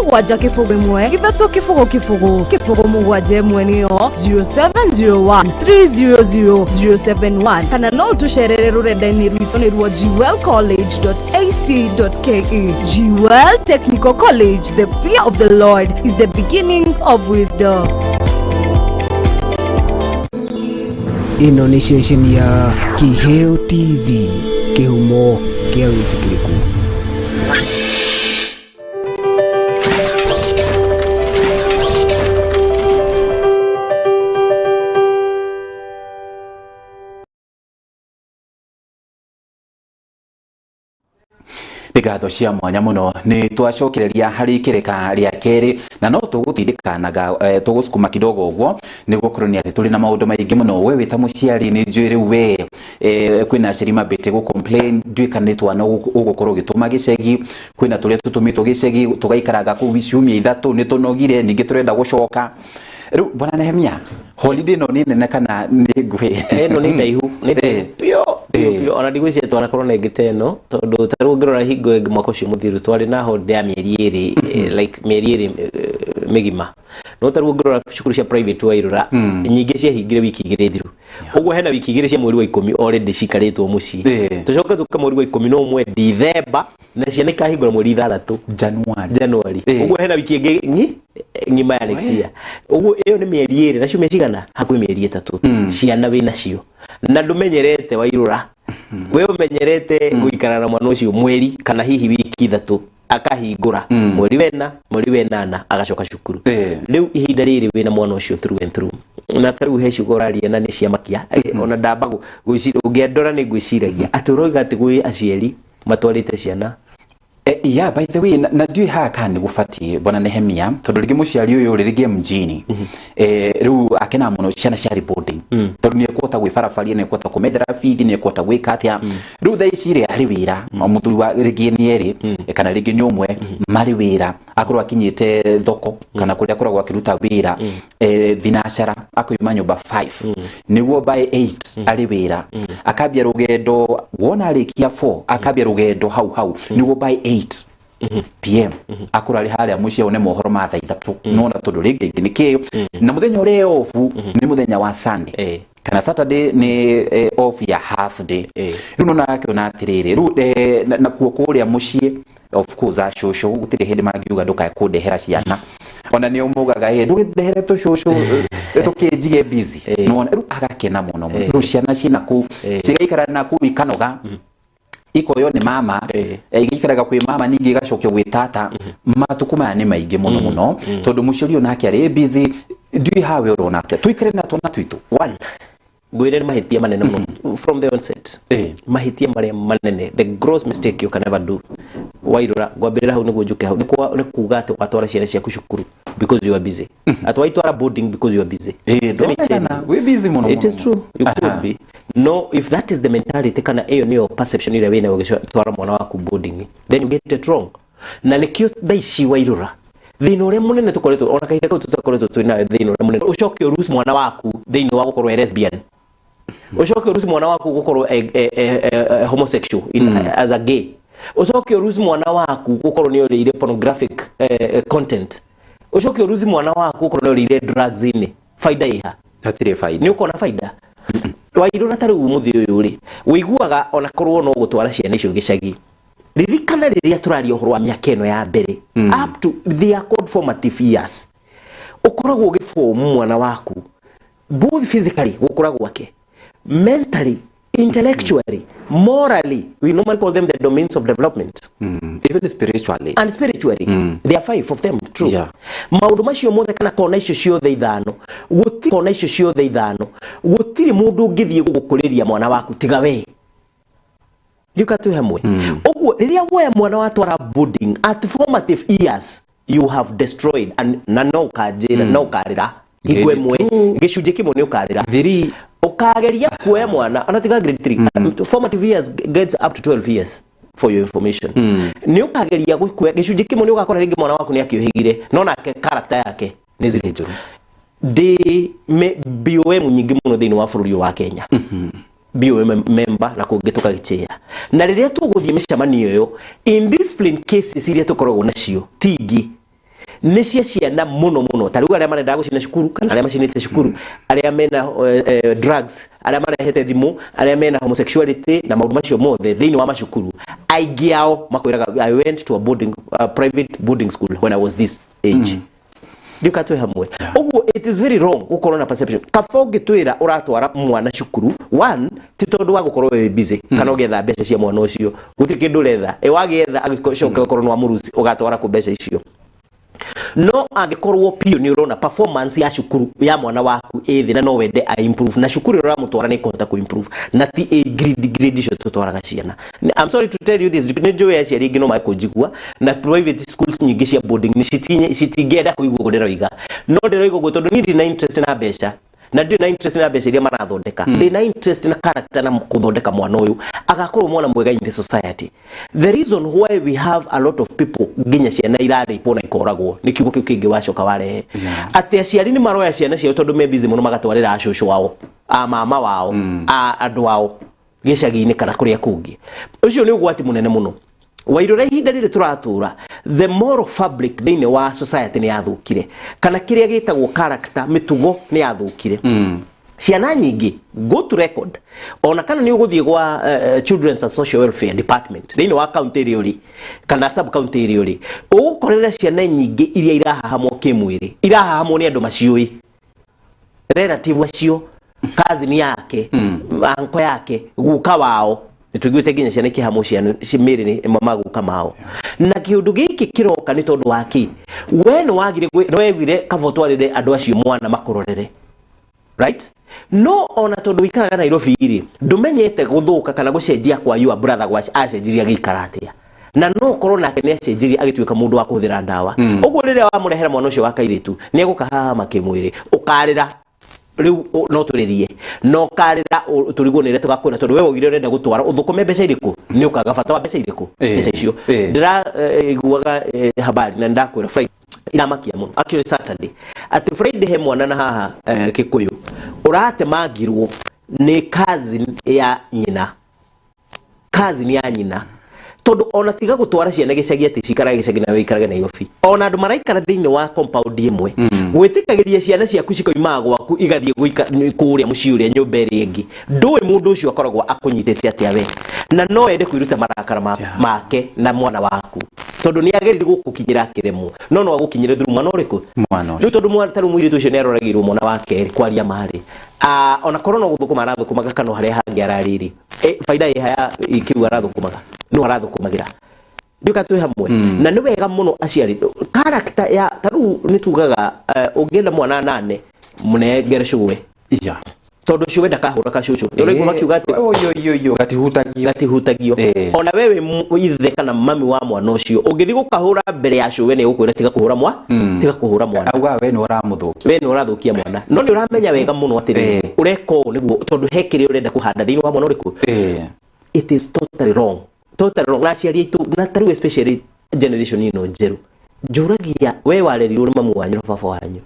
0 1 3 0 0 0 7 1 nĩyo 0701 300 071, kana no tũcerere rũrenda-inĩ rwitũ nĩruo jewelcollege.ac.ke. Jewel Technical College, the fear of the Lord is the beginning of wisdom. Ĩno nĩ ceceni ya Kiheo TV, kĩhumo kĩa wĩtĩkĩrĩku. Nĩ ngatho cia mwanya mũno. Nĩ twacokereria harĩ ikereka rĩa kerĩ na no tũgũtindĩkanaga, tũgũcukuma kidogo ũguo nĩ gũkorwo nĩ atĩ tũrĩ na maũndũ maingĩ mũno. We wĩ ta mũciari nĩ njũĩ rĩu we kwĩna aciari mambĩte gũ complain, ndiũĩ kana nĩ twana ũgũkorwo ũgĩtũma gĩcagi, kwĩna tũrĩa tũtũmĩtwo gĩcagi tũgaikaraga kũu ciumia 3, nĩ tũnogire, ningĩ tũrenda gũcoka. Rĩu bwana Nehemia, holiday ĩno nĩ nene kana nĩ nguhĩ? Ĩno nĩ ndaihu, nĩ ndaihu biũ biũ biũ. Ona ndigwĩciria twanakorwo na ĩngĩ ta ĩno, tondũ ta rĩu ũngĩrora hingo ĩngĩ mwaka ũcio mũthiru twarĩ na holiday ya mĩeri 2, like mĩeri 2 mĩgima. No ta rĩu ũngĩrora cukuru cia private wairora nyingĩ ciahingire wiki 2 thiru, ũguo hena wiki 2 cia mweri wa 10 already cikarĩtwo mũciĩ. Tũcoke tũke mweri wa 11 Dithemba, na ciana ikahingũra mweri 6 January. January. Ũguo hena wiki ĩngĩ ng'ima ya next year. Ũguo ĩyo nĩ mĩeri 2 na ciumia cigana, hakuhĩ mĩeri 3 ciana wĩ nacio na ndũmenyerete wairũra. We ũmenyerete gũikara na mwana ũcio mweri kana hihi wiki 3, akahingũra mweri wena, mweri wenana, agacoka cukuru. Rĩu ihinda rĩrĩ wĩna mwana ũcio through and through, na ta rĩu he ciugo ũraria na nĩ ciamakia. Ona ndamba gwĩciria, ũngĩandora nĩ ngwĩciragia atĩ ũroiga atĩ gwĩ aciari matwarĩte ciana. Yeah, by the way, na ndiũĩ haha kana nĩ gũbatiĩ, bwana Nehemia, tondũ rĩngĩ mũciari ũyũ rĩ, rĩngĩ e mjini, rĩu akenaga mũno ciana ciarĩ boarding, tondũ nĩ ekũhota gwĩbarabaria, nĩ ekũhota kũmethera bithi, nĩ ekũhota gwĩka atĩa. Rĩu thaa ici rĩ, arĩ wĩra, mũthuri wa rĩngĩ nĩ erĩ kana rĩngĩ nĩ ũmwe, marĩ wĩra, akorwo akinyĩte thoko kana kũrĩa akoragwo akĩruta wĩra thinacara, akoima nyũmba 5 nĩguo by 8 arĩ wĩra, akambia rũgendo, wona arĩkia 4 akambia rũgendo hau hau nĩguo by 8 p.m. akorwo arĩ harĩa mũciĩ one mohoro ma thaa 3. Nona tondũ rĩngĩ nĩ kĩo na mũthenya ũrĩa off nĩ mũthenya wa Sunday kana Saturday, nĩ off ya half day. Rĩu nona akĩona atĩrĩrĩ, rĩu nakuo kũrĩa mũciĩ, of course, acũcũ gũtirĩ hĩndĩ mangiuga ndũkae kũndehera ciana, ona nĩo mugaga ĩ ndũgĩndehere tũcũcũ tũkĩnjige busy. Nona rĩu agakena mũno mũno. Rĩu ciana ciĩna kũu, cigaikara na kũu, ikanoga, ikoywo nĩ mama, igaikaraga kwĩ mama, ningĩ igacokio gwĩ tata. Matukũ maya nĩ maingĩ mũno mũno, tondũ mũciari ũyũ nake arĩ busy. Ndiũĩ hawe ũrona atĩa tũikare na twana twitũ. One, ngwĩre nĩ mahĩtia manene mũno from the onset. Mahĩtia marĩa manene, the gross mistake you can ever do, wairũra, ngwambĩrĩra hau nĩguo njũke hau, nĩ kuga atĩ watwara ciana ciaku cukuru because you are busy, atĩ waitwara boarding because you are busy. Let me tell you, wĩ busy mũno. It is true, you could be. No, if that is the mentality kana ĩyo nĩyo perception ĩrĩa wĩnayo ũgĩtwara mwana waku boarding, then you get it wrong. Na nĩkĩo thaa ici, wairũra, thĩna ũrĩa mũnene tũkoretwo, ona kahinda kau tũtakoretwo twĩnayo, thĩna ũrĩa mũnene, ũcoke ũruci mwana waku thĩinĩ wa gũkorwo e lesbian, ũcoke ũruci mwana waku gũkorwo e homosexual as a gay, ũcoke ũruci mwana waku gũkorwo nĩ ũrĩire pornographic content, ũcoke ũruci mwana waku gũkorwo nĩ ũrĩire drugs-inĩ, faida ĩha? Hatirĩ baida. Nĩ ũkona baida, wairũra? Ta rĩu mũthĩ ũyũ rĩ, wĩiguaga ona korwo no gũtwara ciana icio gĩcagi. Ririkana rĩrĩa tũraria ũhoro wa mĩaka ĩno ya mbere, up to they are called formative years, ũkoragwo ũgĩbomu mwana waku both physically, gũkũra gwake, mentally, intellectually, morally. We normally call them the domains of development. Even spiritually. And spiritually. There are five of them, true. Maũndũ macio mothe kana kona icio ciothe ithano, gũtirĩ kona icio ciothe ithano, gũtirĩ mũndũ ũngĩthiĩ gũgũkũrĩria mwana waku tiga we. Ndiũka twĩ hamwe? Ũguo rĩrĩa woya mwana watwara boarding at formative years, you have destroyed and na no ũkanjĩra, no ũkarĩra hingo Grade ĩmwe, gĩcunjĩ kĩmwe nĩ ũkarĩra. 3. Ũkageria kuoya mwana ona tiga grade 3, formative years gets up to 12 years, for your information. Nĩ ũkageria gũkuoya gĩcunjĩ kĩmwe, nĩ ũgakora rĩngĩ mwana waku nĩ akĩũhĩgire, no nake character yake nĩ zero. Njũru. Ndĩ BOM nyingĩ mũno thĩinĩ wa bũrũri ũyũ wa Kenya, BOM member na kũngĩ tũkagĩchĩa, na rĩrĩa tũgũthiĩ mĩcemanio ĩyo, indiscipline cases iria tũkoragwo nacio ti ingĩ, nĩ cia ciana mũno mũno, ta rĩu arĩa marenda gũcina cukuru kana arĩa macinĩte cukuru, arĩa mena drugs, arĩa marehete thimũ, arĩa mena homosexuality na maũndũ macio mothe thĩinĩ wa macukuru. Aingĩ ao makwĩraga, "I went to a boarding, private boarding school when I was this age." Ndiũka twĩ hamwe? Ũguo it is very wrong gũkorwo na perception. Kaba ũngĩtwĩra ũratwara mwana cukuru, one, ti tondũ wa gũkorwo wĩ busy kana ũgĩetha mbeca cia mwana ũcio, gũtirĩ kĩndũ ũretha. Ĩ wagĩetha, agĩcoke ũkorwo nĩ wa mũruci, ũgatwara kũ mbeca icio? No angĩkorwo piũ nĩ ũrona performance ya cukuru ya mwana waku ĩ thĩ na no wende a improve, na cukuru ĩrĩa ũramũtwara nĩ ĩkũhota kũ improve, na ti ĩ grade icio tũtwaraga ciana. I'm sorry to tell you this, nĩ njũĩ aciari aingĩ no makũnjigua, na private schools nyingĩ cia boarding nĩ citingĩenda kũigua ũguo ndĩroiga, no ndĩroiga ũguo tondũ niĩ ndina interest na mbeca, na ndirĩ na interest na mbeca iria marathondeka. Ndĩ na interest na character na kũthondeka mwana ũyũ agakorwo mwana mwega in the society. The reason why we have a lot of people, nginya ciana irarĩpwo na ikoragwo, nĩ kiugo kĩu kĩngĩ wacoka warehe, atĩ aciari nĩ maroya ciana ciao tondũ me busy mũno, magatwarĩra acũcũ ao, a mama wao, a andũ ao gĩcagi-inĩ kana kũrĩa kũngĩ. Ũcio nĩ ũgwati mũnene mũno, wairũra. Ihinda rĩrĩ tũratũra, the moral fabric thĩinĩ wa society nĩ yathũkire, kana kĩrĩa gĩtagwo character, mĩtugo nĩ yathũkire. Ciana nyingĩ, go to record, ona kana nĩ ũgũthiĩ gwa Children's and Social Welfare Department thĩinĩ wa county ĩrĩa ũrĩ kana sub county ĩrĩa ũrĩ, ũgũkorera ciana nyingĩ iria irahahamwo kĩmwĩrĩ, irahahamwo nĩ andũ maciũĩ, relative acio, cousin yake, anko yake, guka wao. Nĩ tũiguĩte nginya ciana ikĩhamwo ciana mĩĩrĩ nĩ maguka mao. Na kĩũndũ gĩkĩ kĩroka nĩ tondũ wa kĩ? We nĩ wagire nĩ weguire kaba ũtwarĩre andũ acio mwana makũrorere, right? No ona tondũ wĩikaraga Nairobi rĩ, ndũmenyete gũthũka kana gũcenjia kwa your brother gwa acenjirie agĩikara atĩa, na no korwo nake nĩ acenjirie agĩtuĩka mũndũ wa kũhũthĩra ndawa. Ũguo rĩrĩa wamũrehera mwana ũcio wa kairĩtu, nĩ egũka haha makĩmwĩrĩ ũkarĩra rĩu no tũrĩrie no karĩra tũrigwo nĩ ũrĩa tũgakwĩra, tondũ we waugire ũrenda gũtwara ũthũkũme mbeca irĩkũ, nĩ ũkaga bata wa mbeca irĩkũ, mbeca icio. Ndĩraiguaga habari na ndakwĩra Friday iramakia mũno, actually Saturday, atĩ Friday he mwana na haha Kikuyu ũratemangirwo nĩ cousin ya nyina, cousin ya nyina, tondũ ona tiga gũtwara ciana gĩcagi atĩ cikarage gĩcagi na wĩikarage Nairobi, ona andũ maraikara thĩinĩ wa compound ĩmwe, gwĩtĩkagĩria ciana ciaku cikoimaga gwaku igathiĩ kũrĩa mũciĩ ũrĩa nyũmba ĩrĩa ĩngĩ, ndũĩ mũndũ ũcio akoragwo akũnyitĩte atĩa we, na no ende kwĩruta marakara make na mwana waku, tondũ nĩ ageririe gũkũkinyĩra akĩremwo, no no agũkinyĩre through mwana ũrĩkũ? Mwana ũcio. Rĩu tondũ mwana ta rĩu mũirĩtu ũcio nĩ aroragĩirwo mwana wa kerĩ, kwaria marĩ ona korwo no gũthũkũma arathũkũmaga kana harĩa hangĩ ararĩrĩ, baida ĩha ya kĩu arathũkũmaga no arathũkũmagĩra ndiũka twĩ hamwe. Na nĩ wega mũno aciari character ya ta rĩu nĩ tugaga, ũngĩenda mwana nane mũnengere cũwe, tondũ cũwe ndakahũra kacũcũ. Nĩ ũraigua makiuga atĩ Oyoyoyo, gatihutagio. Gatihutagio. Ona we wĩ ithe kana mami wa mwana ũcio, ũngĩthiĩ gũkahũra mbere ya cũwe, nĩ egũkwĩra tiga kũhũra mwa tiga kũhũra mwana. Auga we nĩ ũramũthũkia. We nĩ ũrathũkia mwana, no nĩ ũramenya wega mũno atĩrĩrĩ, ũreka ũũ nĩguo tondũ he kĩrĩa ũrenda kũhanda thĩinĩ wa mwana ũrĩkũ. It is totally wrong, totally wrong. Na aciari aitũ, na ta rĩu especially generation ĩno njerũ, njũragia we warerirwo nĩ mamu wanyu na baba wanyu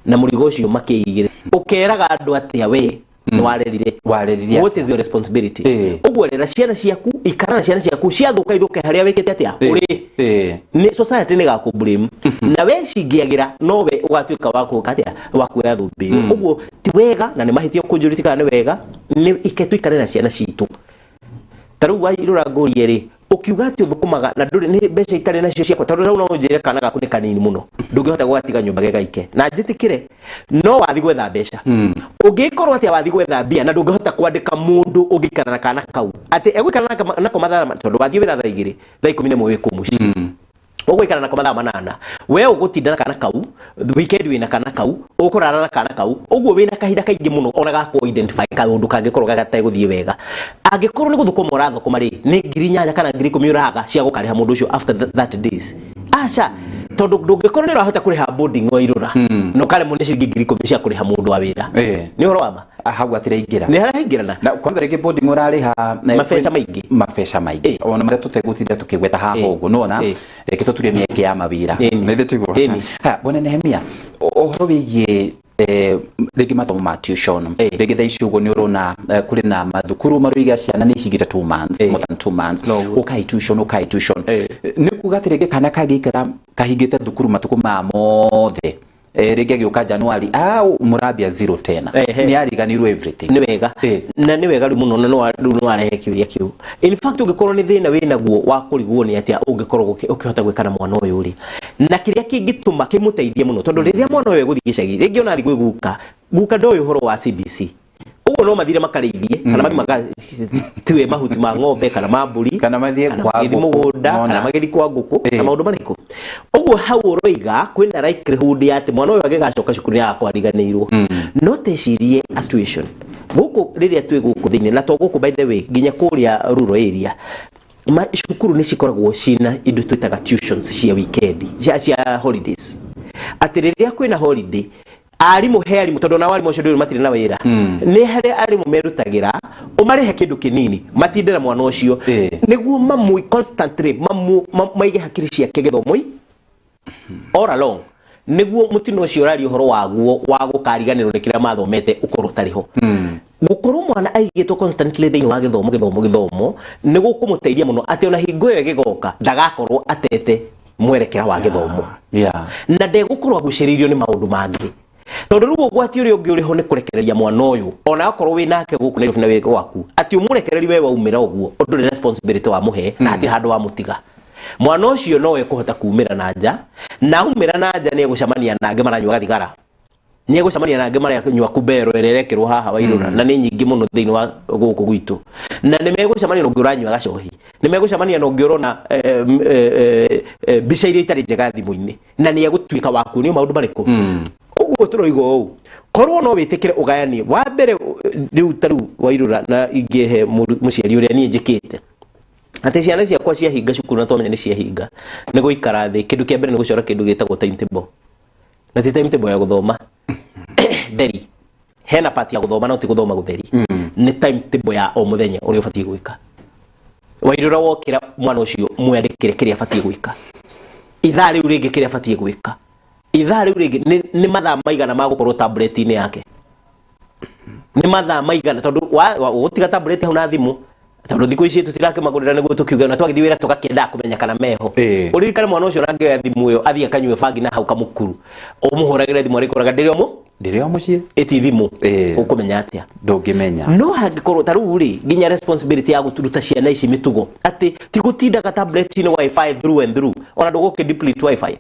na mũrigo ũcio makĩigĩre, ũkeraga andũ atĩa we nĩ warerire? Warerire. What is your responsibility? Ũguo rera ciana ciaku, ikara na ciana ciaku, ciathũka ithũke harĩa wĩkĩte atĩa ũrĩ. Nĩ society nĩ gakũ blame na we cingĩagĩra, no we ũgatuĩka wa kũka atĩa, wa kuoya thũmbĩ ĩyo. Ũguo ti wega na nĩ mahĩtia kũnjũria kana nĩ wega, nĩ ike tũikare na ciana citũ. Ta rĩu wairũra ngũrie rĩ, ũkiuga atĩ ũthũkũmaga na ndũrĩ nĩ mbeca itarĩ nacio ciakwa, tondũ rĩu no ũnjĩre kana gaku nĩ kanini mũno, ndũngĩhota gũgatiga nyũmba gegaike na njĩtĩkĩre, no wathi gwetha mbeca, ũngĩkorwo atĩa wathi gwetha mbia na ndũngĩhota kwandĩka mũndũ ũngĩikara na kana kau atĩ egũikara nako mathaa tondũ wathiĩ wĩra thaa 2, thaa 11 wĩ kũu mũciĩ, ũgũikara nako mathaa 8, we ũgũtinda na kana kau weekend, wĩna kana kau, ũkũrara na kana kau, ũguo wĩna kahinda kaingĩ mũno ona ga kũ identify kaũndũ kangĩkorwo gategũthiĩ wega. Angĩkorwo nĩ gũthũkũma ũrathũkũma rĩ, nĩ 8,000 kana 10,000 ũraga cia gũkarĩha mũndũ ũcio after 30 days? Aca, tondũ ndũngĩkorwo nĩ ũrahota kũrĩha boarding wa irũra na ũkaremwo nĩ ciringi 10,000 cia kũrĩha mũndũ wa wĩra. Nĩ ũhoro wa ma. Hau atiraingĩra. Nĩ haraingĩrana. Na kwanza rĩngĩ boarding ũrarĩha mabeca maingĩ. Mabeca maingĩ ona marĩa tũtegũtinda tũkĩgweta haha. Ũguo nĩwona, reke tũturie mĩeke ya mawĩra. Nĩ thĩ tiguo? Ĩni. Ha bwana Nehemia, ũhoro wĩgiĩ rĩngĩ mathomo ma tuition, rĩngĩ thaa ici ũguo nĩ ũrona kũrĩ na mathukuru maroiga ciana nĩ ihingĩte 2 months, more than 2 months, ũkai tuition, ũkai tuition. Nĩ kuga atĩ rĩngĩ kana kangĩikara kahingĩte thukuru matukũ maya mothe, rĩngĩ agĩũka Januari mũrambia zero tena, nĩ ariganirwo everything. Nĩ wega na nĩ wega rĩu mũno na rĩu nĩ warehe kĩũria kĩu. In fact, ũngĩkorwo nĩ thĩna wĩnaguo wa kũrigwo nĩ atĩa ũngĩkorwo ũkĩhota gwĩka na mwana ũyũ rĩ, na kĩrĩa kĩngĩtũma kĩmũteithie mũno, tondũ rĩrĩa mwana ũyũ egũthiĩ gĩcagi rĩngĩ ona athiĩ gwĩ guka, guka ndoĩ ũhoro wa CBC, ũguo no mathire makarĩithie kana mathiĩ magatue mahuti ma ng'ombe kana ma mbũri, kana mathiĩ kana kwa magĩthiĩ ngũkũ, mũgũnda, nona. kana magĩthiĩ kwa ngũkũ na maũndũ marĩkũ ũguo. Hau ũroiga kwĩna likelihood ya atĩ mwana ũyũ angĩgacoka cukuru nĩ agakorwo ariganĩirwo. No tecirie a situation gũkũ rĩrĩa twĩ gũkũ thĩinĩ, na to gũkũ by the way, nginya kũrĩa rural area cukuru nĩ cikoragwo cina indo twĩtaga tuitions cia weekend, cia holidays, atĩ rĩrĩa kwĩna holiday arimũ, he arimũ, tondũ nao arimũ acio ndũĩ matirĩ na wĩra, nĩ harĩa arimũ merutagĩra ũmarĩhe kĩndũ kĩnini matinde na mwana ũcio nĩguo mamu constantly mamu maige hakiri ciake gĩthomo all along, nĩguo mũtino ũcio ũraria ũhoro waguo wa gũkariganĩrwo nĩ kĩrĩa mathomete ũkorwo ũtarĩ ho. Gũkorwo mwana aigĩtwo constantly thĩinĩ wa gĩthomo, gĩthomo, gĩthomo, nĩ gũkũmũteithia mũno atĩ ona hingo ĩyo ĩgĩgoka ndagakorwo atete mwerekera wa gĩthomo na ndegũkorwo agucĩrĩirio nĩ maũndũ mangĩ, tondũ rĩu ũgwati ũrĩa ũngĩ ũrĩ ho nĩ kũrekereria mwana ũyũ ona akorwo wĩ nake gũkũ Nairobi na wĩ gwaku, atĩ ũmũrekererie we waumĩra ũguo ũndũ responsibility wamũhe na hatirĩ handũ wamũtiga. Mwana ũcio no ekũhota kumĩra na nja, na aumĩra na nja nĩ egũcemania na angĩ maranyua gathigara. Nĩegũcemania na angĩ maranyua kumbero ĩrĩa ĩrekĩrwo haha Wairũra, na nĩ nyingĩ mũno thĩinĩ wa gũkũ gwitũ. Na nĩ megũcemania na ũngĩ ũranyua gacohi, nĩ megũcemania na ũngĩ ũrona mbica iria itarĩ njega thimũ-inĩ, na nĩ egũtuĩka wa kuonio maũndũ marĩkũ. Ũguo tũroiga ũũ, korwo no wĩtĩkĩre ũgayanie wa mbere rĩu ta rĩu Wairũra, na ingĩhe mũciari ũrĩa niĩ njĩkĩte atĩ ciana ciakwa ciahinga cukuru, na twamenya nĩ ciahinga, nĩ gũikara thĩ, kĩndũ kĩa mbere nĩ gũcora kĩndũ gĩtagwo timetable. Na ti timetable ya gũthoma theri, hena part ya gũthoma no ti gũthoma gũtheri, nĩ timetable ya o mũthenya ũrĩa ũbatiĩ gwĩka. Wairũra, wokĩra, mwana ũcio mwandĩkĩre kĩrĩa abatiĩ gwĩka ithaa rĩu rĩngĩ, kĩrĩa abatiĩ gwĩka ithaa rĩu rĩngĩ, nĩ mathaa maigana ma gũkorwo tablet-inĩ yake, nĩ mathaa maigana, tondũ gũtiga tablet hau na thimũ, tondũ thikũ ici tũtirakĩmagũrĩra nĩguo tũkiuge na twagĩthiĩ wĩra tũgakĩendaga kũmenya kana meho. Ũririkane mwana ũcio ũrangĩoya thimũ ĩyo athiĩ akanyue bangi na hau kamũkuru, ũmũhũragĩre thimũ arĩkoraga ndĩrĩ o mũ Ndĩrĩ o mũciĩ. Ĩti thimũ. Ũkũmenya atĩa? Ndũngĩmenya. No hangĩkorwo ta rĩu rĩ, nginya responsibility ya gũturuta ciana ici mĩtugo atĩ ti gũtindaga tablet-inĩ, wifi through and through, ona ndũgũkĩ deplete wifi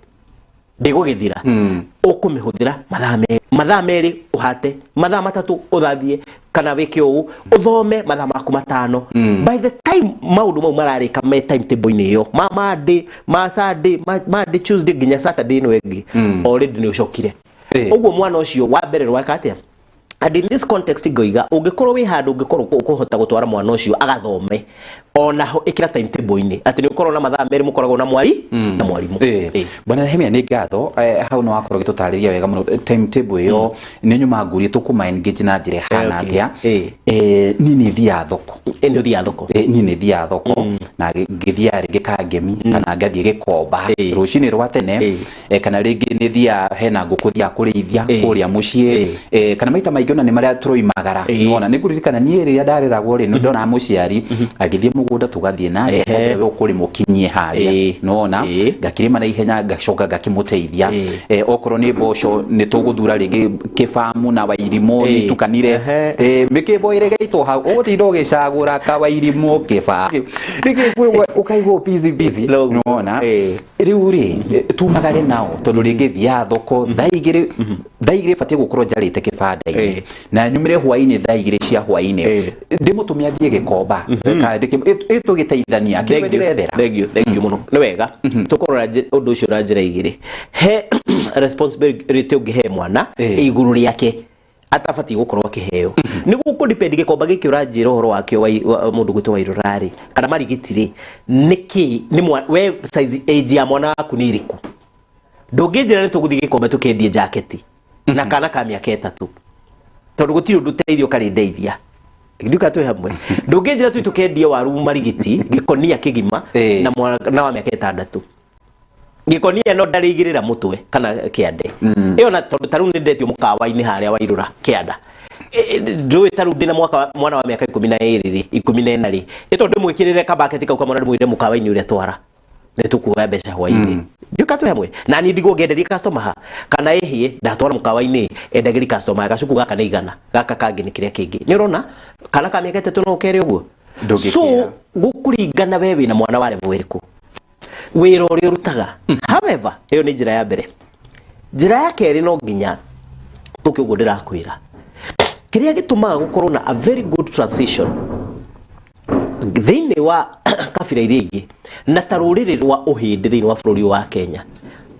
ndĩgũgĩthira. Ũkũmĩhũthĩra mathaa merĩ, mathaa merĩ ũhate, mathaa 3 ũthambie kana wĩke ũũ, ũthome mathaa maku 5. By the time maũndũ mau mararĩka me timetable-inĩ ĩyo, ma Monday, ma Sunday, ma Monday, Tuesday nginya Saturday ĩno ĩngĩ, already nĩ ũcokire. Ũguo mwana ũcio wa mbere rwaka atĩa? And in this context ngoiga ũngĩkorwo wĩ handũ ũngĩkorwo ũkũhota gũtwara mwana ũcio agathome, onaho ĩkĩra timetable-inĩ atĩ nĩ ũkorwo na mathaa 2 mũkoragwo na mwari na mwarimũ. Bwana Nehemia, nĩ ngatho. Hau nĩ wakorwo ũgĩtũtarĩria wega mũno timetable ĩyo. Nĩ nyuma ngurie tũkũma engage na njĩra ĩhana atĩa. Niĩ nĩ thiaga thoko. Nĩ ũthiaga thoko? Niĩ nĩ thiaga thoko na ngĩthiaga rĩngĩ Kangemi kana ngathiĩ Gĩkomba rũcinĩ rwa tene, kana rĩngĩ nĩ thiaga hena ngũkũ thiaga kũrĩithia kũrĩa mũciĩ, kana maita maingĩ ona nĩ marĩa tũroimagara. Nĩwona, nĩ ngũririkana niĩ rĩrĩa ndareragwo rĩ, nĩ ndonaga mũciari agĩthiĩ mũgũnda tũgathiĩ nake, ũkũrĩma ũkinyie harĩa, nĩwona, ngakĩrĩma na ihenya, ngacoka ngakĩmũteithia. Okorwo nĩ mboco nĩ tũgũthura rĩngĩ kĩbamu na wairimũ nĩitukanire, mĩkĩmbo ĩregeitwo hau, ũgũtinda ũgĩcagũra kawairimũ kĩba rĩngĩ ũkaigua busy busy, nĩwona. Rĩu rĩ, tumagare nao tondũ rĩngĩ thiaga thoko thaa 2, thaa 2 batiĩ gũkorwo njarĩte kĩbanda-inĩ na nyumĩre hwaĩ-inĩ thaa 2 cia hwaĩ-inĩ, ndĩmũtũme athiĩ Gĩkomba tũgĩteithania kĩwe ndĩrethera. Thank you, thank you mũno. Nĩ wega tũkũrora ũndũ ũcio na njĩra igĩrĩ. He responsibility ũngĩhe mwana igũrũ rĩake atabatiĩ gũkorwo akĩheo, nĩ gũkũ depend gĩkomba gĩkĩ ũranjĩra ũhoro wakĩo mũndũ gwĩtwo Wairũra rĩ, kana marigiti rĩ, nĩkĩ nĩ we size age ya mwana waku nĩ ĩrĩkũ? Ndũngĩnjĩra nĩ tũgũthiĩ gĩkomba tũkendie jaketi na kana ka mĩaka 3, tondũ gũtirĩ ũndũ teithio karĩ ndeithia ndiuka twĩ hamwe. Ndũngĩnjĩra tũi tũkendie waru marigiti gĩkonia kĩgima na mwana wa mĩaka 6, gĩkonia no ndarĩigĩrĩra mũtwe kana kĩande ĩyo, na tondũ ta rĩu nĩ ndetio mũkawa-inĩ harĩa Wairũra kĩanda, ndũĩ ta rĩu ndĩna mwaka mwana wa mĩaka 12 rĩ, 14 rĩ, ĩ tondũ ndĩmwĩkĩrĩre kabaketi kau kamwana ndĩmwĩre mũkawa-inĩ ũrĩa twara nĩ tũkuoya mbeca hwaĩ-inĩ, ndiũka twĩ hamwe na niĩ ndigwo ngĩenderia customer ha kana ĩhĩe ndatwara mũkawa-inĩ endagĩri customer gacuku gaka nĩ 100, gaka kangĩ nĩ kĩrĩa kĩngĩ. Nĩ ũrona kana ka mĩaka 3 no ũkere ũguo? So gũkũringana we wĩna mwana wa level ĩrĩkũ, wĩra ũrĩa ũrutaga. However, ĩyo nĩ njĩra ya mbere. Njĩra ya kerĩ, no nginya tũke ũguo ndĩrakwĩra, kĩrĩa gĩtũmaga gũkorwo na a very good transition thĩinĩ wa kabira iria ingĩ na ta rũrĩrĩ rwa ũhĩndĩ thĩinĩ wa bũrũri wa Kenya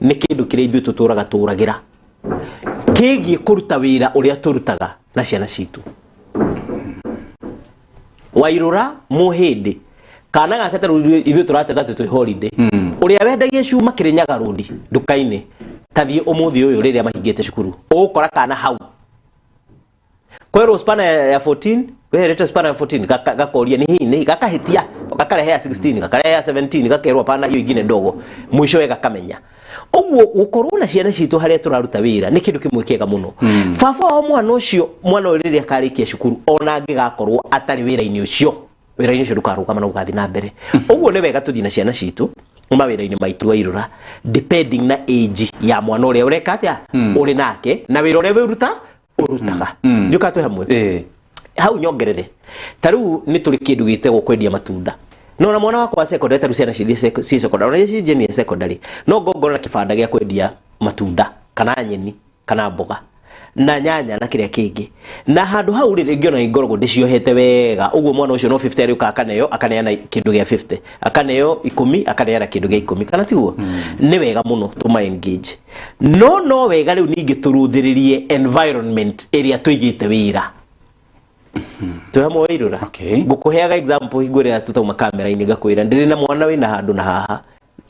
nĩ kĩndũ kĩrĩa ithuĩ tũtũraga tũragĩra kĩgiĩ kũruta wĩra ũrĩa tũrutaga na ciana citũ. Wairũra, mũhĩndĩ kana gake ta rĩu ithuĩ tũrateta atĩ twĩ holiday, ũrĩa wendagia cuma Kĩrĩnyaga Road nduka-inĩ, tathiĩ ũmũthĩ ũyũ rĩrĩa mahingĩte cukuru, ũgũkora kana hau kwerwo spana ya 14, weherete spana ya 14, gakoria ni hii ni gakahitia, gakarehe ya 16, gakarehe ya 17, gakerwo pana hiyo ingine ndogo, mwisho we gakamenya. Ũguo gũkorwo na ciana citũ harĩa tũraruta wĩra nĩ kĩndũ kĩmwe kĩega mũno. Baba wa mwana ũcio, mwana ũyũ rĩrĩa akarĩkia cukuru, ona angĩgakorwo atarĩ wĩra-inĩ ũcio, wĩra-inĩ ũcio ndũkarũgama na ũgathiĩ na mbere. Ũguo nĩ wega tũthiĩ na ciana citũ mawĩra-inĩ maitũ, Wairũra, depending na age ya mwana ũrĩa ũreka atĩa ũrĩ nake na wĩra ũrĩa wĩruta ũrutaga. Ndiũka twĩ hamwe hau? Nyongerere ta rĩu nĩ tũrĩ kĩndũ gĩtagwo kwendia matunda, no na mwana wakwa wa secondary, ta rĩu ciana ciĩ secondary, ona iria ciĩ junior secondary, no ngongoro na kĩbanda gĩa kwendia matunda kana nyeni kana mboga. Na nyanya na kĩrĩa kĩngĩ. Na handũ hau rĩ, rĩngĩ ona ngoragwo ndĩciohete wega ũguo, mwana ũcio no 50 arĩũka akaneo, akaneana kĩndũ gĩa 50, akaneo 10, akaneana kĩndũ gĩa 10, kana tiguo? Nĩ wega mũno tũma engage, no wega rĩu ningĩ tũrũthĩrĩrie environment ĩrĩa tũigĩte wĩra twĩ hamwe, Wairũra. Ngũkũheaga example hingo ĩrĩa tũtauma kamera-inĩ, ngakwĩra ndĩrĩ na mwana wĩna handũ na haha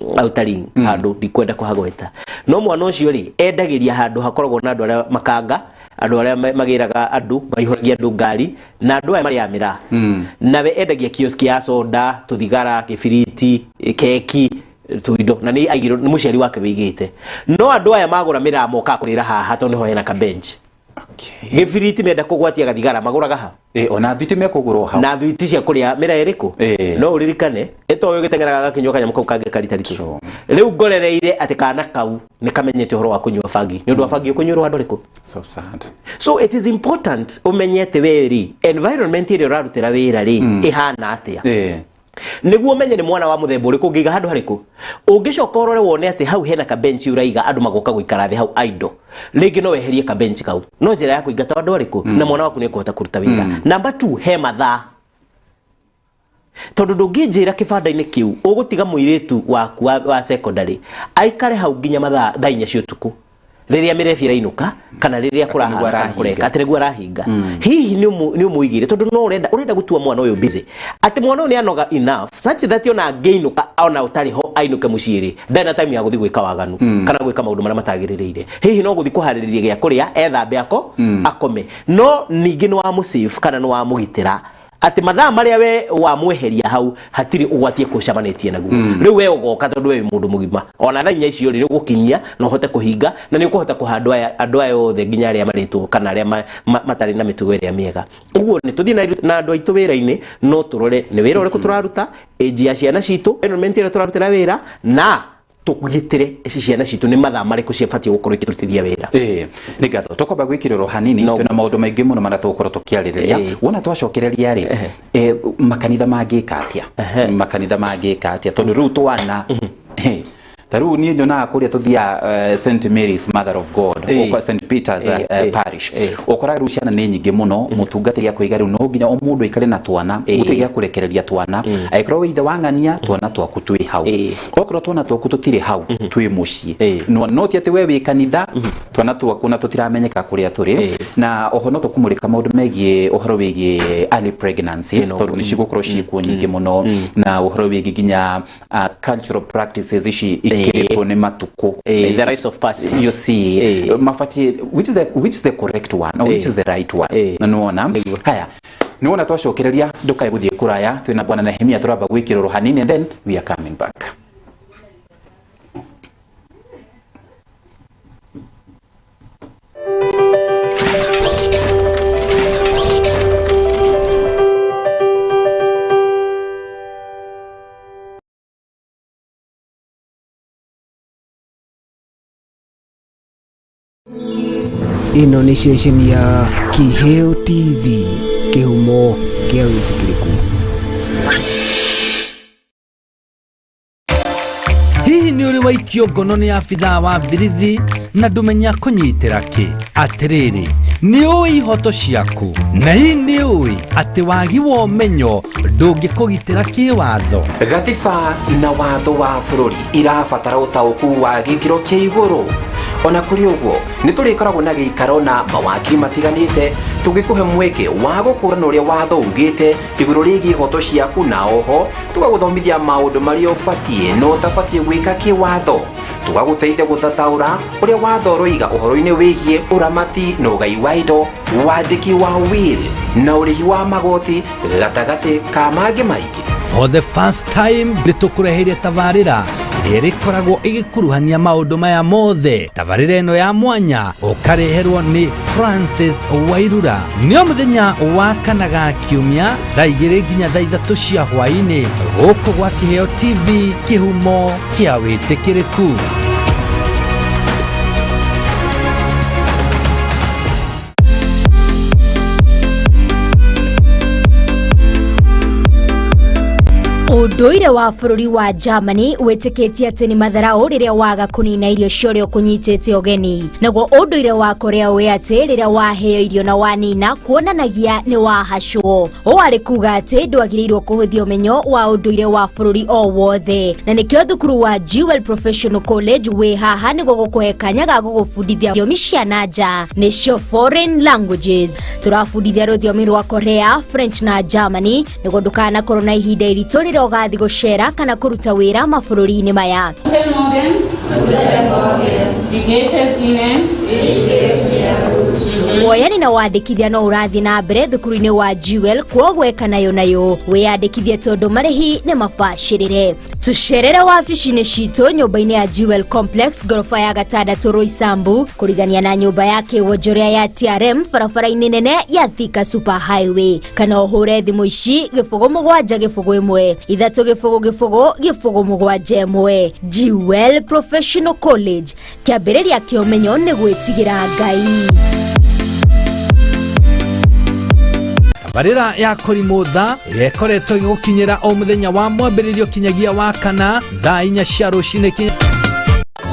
outering handũ ndikwenda kũhagweta, no mwana ũcio rĩ, endagĩria handũ hakoragwo na andũ arĩa makanga, andũ arĩa magĩraga andũ, maihũragia andũ ngari, na andũ aya marĩaga mĩraa. Nawe endagia kioski ya soda, tũthigara, kĩbiriti, keki, tũindo, na nĩ aigirwo nĩ mũciari wake wĩigĩte. No andũ aya magũra mĩraa mokaga kũrĩra haha tondũ nĩho hena kabench. Gĩbiriti menda kũgwatia, gathigara magũraga ha. Ona thiti mekũgũrwo hau. Na thwiti cia kũrĩa mĩraa ĩrĩkũ? No ũririkane ĩtoĩ ũgĩteng'eraga gakĩnyua kanyamũ kau kangĩ karitaritũ. Rĩu ngorereire atĩ kana kau nĩ kamenyete ũhoro wa kũnyua bangi nĩ ũndũ wa bangi ũkũnyuĩrwo handũ harĩkũ. So sad. So it is important ũmenye atĩ we rĩ, environment ĩrĩa ũrarutĩra wĩra rĩ, ĩhana atĩa, nĩguo ũmenye nĩ mwana wa mũthemba ũrĩkũ ũngĩiga handũ harĩkũ. Ũngĩcoka ũrore wone atĩ hau hena kabenchi ũraiga andũ magoka gũikara thĩ hau idle, rĩngĩ no weherie kabenchi kau, no njĩra ya kũingata andũ arĩkũ, na mwana waku nĩ ekũhota kũruta wĩra. Number 2, he mathaa, tondũ ndũngĩnjĩra kĩbanda-inĩ kĩu ũgũtiga mũirĩtu waku wa secondary aikare hau nginya mathaa thaa 4 cia ũtukũ, rĩrĩa mĩrebi ĩrainũka, kana rĩrĩa nĩguo kũrahana kana arahinga. kũreka atĩ nĩguo arahinga. Hihi nĩ ũmũigĩire tondũ no ũrenda gũtua mwana ũyũ busy, atĩ mwana ũyũ nĩ anoga enough such that ona angĩinũka, ona ũtarĩ ho, ainũke mũciĩ rĩ, ndarĩ na time ya gũthiĩ gwĩka waganu kana gwĩka maũndũ marĩa matagĩrĩrĩire. Hihi no gũthiĩ kũharĩrĩria gĩa kũrĩa, ethambe, ako akome. No ningĩ nĩ wamũsave kana nĩ wamũgitĩra atĩ mathaa marĩa we wamweheria hau hatirĩ ũgwati ekũcamanĩtie naguo. Rĩu we ũgoka tondũ we wĩ mũndũ mũgima, ona thaa 4 icio rĩ, ũgũkinyia na ũhote kũhinga, na nĩ ũkũhota kũha andũ aya othe, nginya arĩa marĩtwo kana arĩa matarĩ na mĩtugo ĩrĩa mĩega. Ũguo nĩ tũthiĩ na andũ aitũ wĩra-inĩ, no tũrore nĩ wĩra ũrĩkũ tũraruta, age ya ciana citũ, environment ĩrĩa tũrarutĩra wĩra, na tũgitĩre ciana citũ nĩ mathaa marĩkũ ciabatiĩ gũkorwo ikĩrutithia wĩra. Nĩ ngatho. Tũkwamba gwĩkĩrĩrwo hanini. No. Twĩna maũndũ maingĩ mũno marĩa tũgũkorwo tũkĩarĩrĩria. Wona twacokereria rĩ, makanitha mangĩka atĩa? Makanitha mangĩka atĩa? Tondũ rĩu twana, ta rĩu niĩ nyonaga kũrĩa tũthiaga, St Mary's Mother of God, St Peter's Parish, ũkoraga rĩu ciana nĩ nyingĩ mũno. Mũtungatĩri akoiga rĩu no nginya o mũndũ aikare na twana, gũtirĩ gĩa kũrekereria twana. Angĩkorwo wĩ ithe wa ng'ania, twana twaku twĩ hau. Okorwo twana twaku tũtirĩ hau, twĩ mũciĩ. No ti atĩ we wĩ kanitha, twana twaku na tũtiramenyeka kũrĩa tũrĩ. Na oho no tũkũmũrĩka maũndũ megiĩ ũhoro wĩgiĩ early pregnancies, tondũ nĩ cigũkorwo ciĩkuo nyingĩ mũno, na ũhoro wĩgiĩ nginya cultural practices ici ikĩrĩtwo nĩ matukũ. The rites of passage. You see, mabatiĩ which is the correct one or which is the right one? Na nĩwona haya, nĩwona twacokereria, ndũkae gũthiĩ kũraya. Twĩna bwana Nehemia, tũramba gwĩkĩrĩrwo hanini and then we are coming back. Ĩno nĩ ceceni ya Kĩheo TV, kĩhumo kĩa wĩtĩkĩrĩku. Hihi nĩ ũrĩ waikio ngono nĩ abithaa wa birithi na ndũmenya kũnyitĩra kĩ? Atĩrĩrĩ, nĩ ũĩ ihoto ciaku? Na hihi nĩ ũĩ atĩ wagi wa ũmenyo ndũngĩkũgitĩra kĩwatho? Gatiba na watho wa bũrũri irabatara ũtaũku wa gĩkĩro kĩa igũrũ. Ona kũrĩ ũguo, nĩ tũrĩkoragwo na gĩikaro na mawakiri matiganĩte, tũgĩkũhe mweke wa gũkũrana ũrĩa watho ugĩte igũrũ rĩgiĩ ihoto ciaku, na oho tũgagũthomithia maũndũ marĩa ũbatiĩ na ũtabatiĩ gwĩka kĩwatho, tũgagũteithia gũthathaũra ũrĩa watho ũroiga ũhoro-inĩ wĩgiĩ ũramati na ũgai wa indo, wandĩki wa will na ũrĩhi wa magoti, gatagatĩ ka mangĩ maingĩ. For the first time nĩ tũkũreheire tabarĩra ĩrĩa ĩrĩkoragwo ĩgĩkuruhania maũndũ maya mothe. Tabarĩra ĩno ya mwanya ũkareherwo nĩ Francis Wairura nĩo mũthenya wa kana ga kiumia thaa 2 nginya thaa 3 cia hwaĩ-inĩ, gũkũ gwa Kĩheo TV, kĩhumo kĩa wĩtĩkĩrĩku. Ũndũ Ũndũire wa bũrũri wa Germany wĩtĩkĩtie atĩ nĩ matharaũ rĩrĩa waga kũnina irio cia ũrĩa ũkũnyitĩte ũgeni. Naguo ũndũire wa Korea wĩ atĩ rĩrĩa waheo irio na wanina kuonanagia nĩ wahacwo. Ũũ arĩ kuga atĩ ndwagĩrĩirwo kũhũthia ũmenyo wa ũndũire wa bũrũri o wothe. Na nĩkĩo thukuru wa Jewel Professional College wĩ haha nĩguo gũkũhe kanya ga gũgũbundithia thiomi cia na nja, nĩcio foreign languages. Tũrabundithia rũthiomi rwa Korea, French na Germany nĩguo ndũkanakorwo na ihinda iritũ rĩrĩa ũgathiĩ gũcera kana kũruta wĩra mabũrũri-inĩ maya. Guten Morgen. Guten Morgen. Wie geht es Ihnen? Woyani na wandĩkithia no ũrathiĩ na mbere thukuru-inĩ wa Jewel, kwoguo eka nayo nayo wĩyandĩkithie tondũ marĩhi nĩ mabacĩrĩre. Tũcerere wabici-inĩ citũ nyũmba-inĩ ya Jewel Complex, ngoroba ya gatandatũ, Roysambu, kũrigania na nyũmba ya kĩwonjoria ya TRM, barabara-inĩ nene ya Thika Super Highway, kana ũhũre thimũ ici 07 01 3 0 0 0 7 1. Jewel Professional College, kĩambĩrĩria kĩa ũmenyo nĩ gwĩtigĩra Ngai. Tabarĩra ya kũrimũ tha ĩrĩa ĩkoretwo ĩgĩgũkinyĩra o mũthenya wa mwambĩrĩrio kinyagia wa kana thaa 4 cia rũcinĩ kinya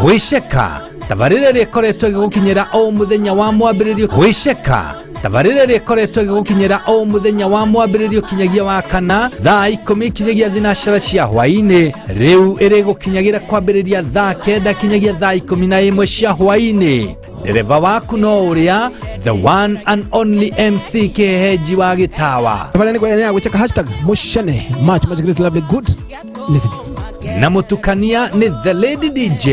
gwĩceka. Tabarĩra ĩrĩa ĩkoretwo ĩgĩgũkinyĩra o mũthenya wa mwambĩrĩrio gwĩceka. Tabarĩra ĩrĩa ĩkoretwo ĩgĩgũkinyĩra o mũthenya wa mwambĩrĩrio kinyagia wa kana thaa 10 kinyagia thinacara cia hwaĩ-inĩ rĩu ĩrĩgũkinyagĩra kwambĩrĩria thaa 9 kinyagia thaa 11 cia hwaĩ-inĩ. Ndereba waku no ũrĩa the one and only MC Kĩhehenji wa Gĩtawa. Tabarĩra nĩ ya gwĩceka hashtag mushene much much great lovely good living. Na mũtukania nĩ the lady DJ,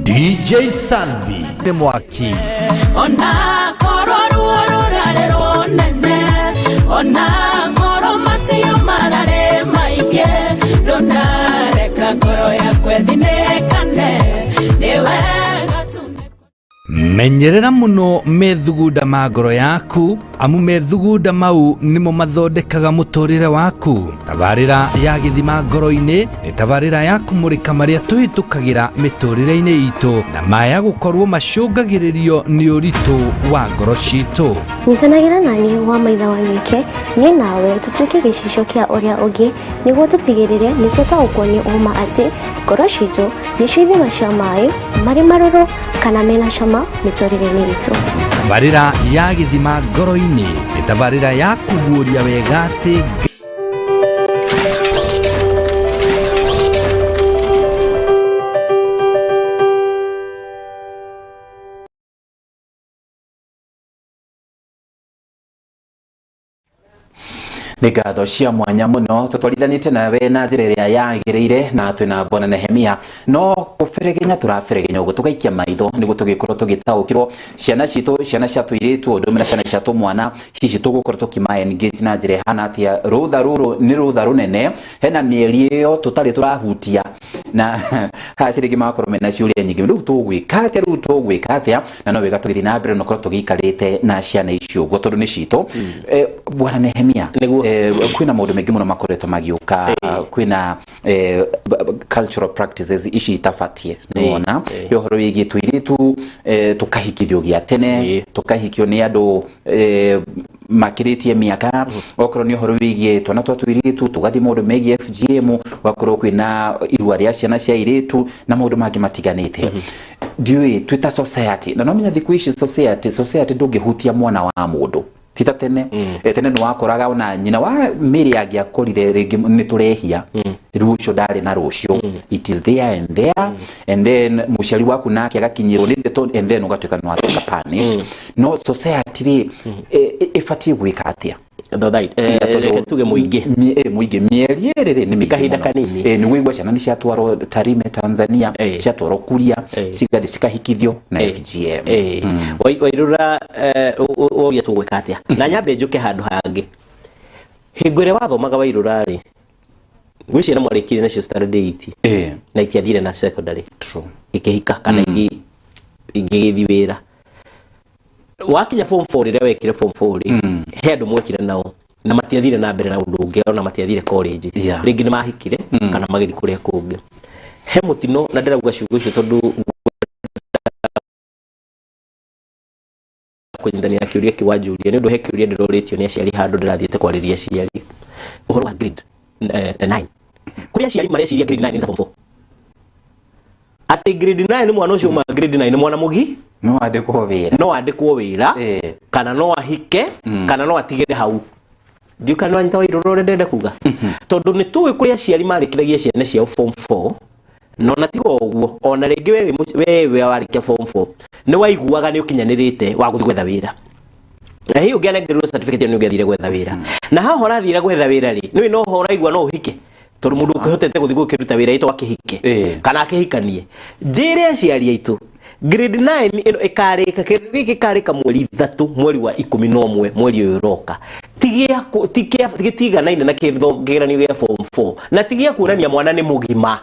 DJ Salvi nĩ mwaki. Ona korwo ruo rũrarĩ rũnene, ona korwo matio mararĩ maingĩ, ndũnareka ngoro yakwa ĩthinĩkane, nĩ wega tu. Menyerera mũno methugunda ma ngoro yaku, amu methugunda mau nĩmo mathondekaga mũtũrĩre waku. Tabarĩra ya gĩthima ngoro-inĩ nĩ tabarĩra ya kũmũrĩka marĩa tũhĩtũkagĩra mĩtũrĩre-inĩ itũ na maya gũkorwo macũngagĩrĩrio nĩ ũritũ wa ngoro citũ. Nyitanagĩra na niĩ wa maitha wa nyuike, niĩ nawe tũtuĩke gĩcicio kĩa ũrĩa ũngĩ nĩguo tũtigĩrĩre nĩ twataũkwo nĩ ũma atĩ ngoro citũ nĩcio ithima cia maĩ marĩ marũrũ kana mena cama mĩtũrĩre-inĩ itũ. Tabarĩra ya gĩthima ngoro-inĩ nĩ tabarĩra ya kũguũria wega atĩ Nĩ ngatho cia mwanya mũno tũtwarithanĩtie nawe na njĩra ĩrĩa yagĩrĩire, na twĩna bwana Nehemia no kũberegenya tũraberegenya ũguo tũgaikia maitho nĩguo tũgĩkorwo tũgĩtaũkĩrwo ciana citũ, ciana cia tũirĩtu ũndũ ũmwe na ciana cia tũmwana, hihi tũgũkorwo tũkĩma engage na njĩra ĩhana atĩa. Rũtha rũrũ nĩ rũtha rũnene, hena mĩeri ĩyo tũtarĩ tũrahutia na haha ciringi magakorwo mena ciũria nyingĩ, rĩu tũgwĩka atĩa, rĩu tũgwĩka atĩa, na no wega tũgĩthiĩ na mbere na ũkorwo tũgĩikarĩte na ciana icio ũguo tondũ nĩ citũ. Bwana Nehemia, kwĩna maũndũ maingĩ mũno makoretwo magĩũka, kwĩna cultural practices ici itabatie, nĩwona ũhoro wĩgiĩ tũirĩtu tũkahikithio gĩa tene, tũkahikio nĩ andũ makĩrĩtie mĩaka, okorwo nĩ ũhoro wĩgiĩ twana twa tũirĩtu tũgathiĩ maũndũ megiĩ FGM, ũgakorwo kwĩna irua rĩa ciana cia airĩtu na maũndũ mangĩ matiganĩte. Ndiũĩ twĩ ta society, na no menya thikũ ici society ndũngĩhutia mwana wa mũndũ tita tene. Tene nĩ wakoraga ona nyina wa mĩrĩ angĩakorire rĩngĩ nĩ tũrehia, rĩu ũcio ndarĩ na rũciũ, it is there and there, and then mũciari waku nake agakinyĩrwo nĩ ndeto and then ũgatuĩka nĩ watuĩka punished. No society rĩ, ĩbatiĩ gwĩka atĩa? Reke tuge mũingĩ. Mũingĩ mĩeri ĩrĩ rĩ, nĩ mĩingĩ Kahinda mũno. kanini. Nĩ wĩigua ciana nĩ ciatwarwo Tarime Tanzania, ciatwarwo Kuria, cigathiĩ cikahikithio na FGM. Wairũra woria tũgwĩka atĩa, na nyambe njũke handũ hangĩ. Hingo ĩrĩa wathomaga wairũra rĩ, gwĩ ciana mwarĩkirie nacio standard 8 na itiathire na secondary, ikĩhika kana ingĩgĩthiĩ wĩra. Wakinya form 4, rĩrĩa wekire form 4 rĩ, he andũ mwekire nao na matiathire na mbere na ũndũ ũngĩ, ona matiathire college, rĩngĩ nĩ mahikire kana magĩthiĩ kũrĩa kũngĩ. He mũtino, na ndĩrauga ciugo icio tondũ kũnyitania na kĩũria kĩu wanjũria, nĩ ũndũ he kĩũria ndĩrorĩtio nĩ aciari handũ ndĩrathiĩte kwarĩria aciari ũhoro wa grade 9. Kũrĩ aciari mareciria grade 9 nĩ ta form 4, atĩ grade 9 mwana ũcio uma grade 9 nĩ mwana mũgi. No andĩkwo wĩra. No andĩkwo wĩra kana no ahike kana no atigĩre hau. Ndiũ kana wanyita wairũra ũrĩa ndĩrenda kuga, tondũ nĩ tũĩ kũrĩ aciari marĩkithagia ciana ciao form 4, no na tiga ũguo ona rĩngĩ we warĩkia form 4 nĩ waiguaga nĩ ũkinyanĩrĩte wa gũthiĩ gwetha wĩra, na hihi ũngĩanengerirwo certificate ĩyo nĩ ũngĩathire gwetha wĩra. Na haha ũrathire gwetha wĩra rĩ, nĩũĩ no ho ũraigua no ũhike, tondũ mũndũ ũkĩhotete gũthiĩ gũkĩruta wĩra ĩtwo akĩhike kana akĩhikanie. Njĩre aciari aitũ grade 9 ĩno ĩkarĩka, kĩndũ gĩkĩ gĩkarĩka mweri 3, mweri wa 11, mweri ũyũ ũroka. Ti gĩtiganaine na kĩgeranio gĩa form 4, na ti gĩa kuonania mwana nĩ mũgima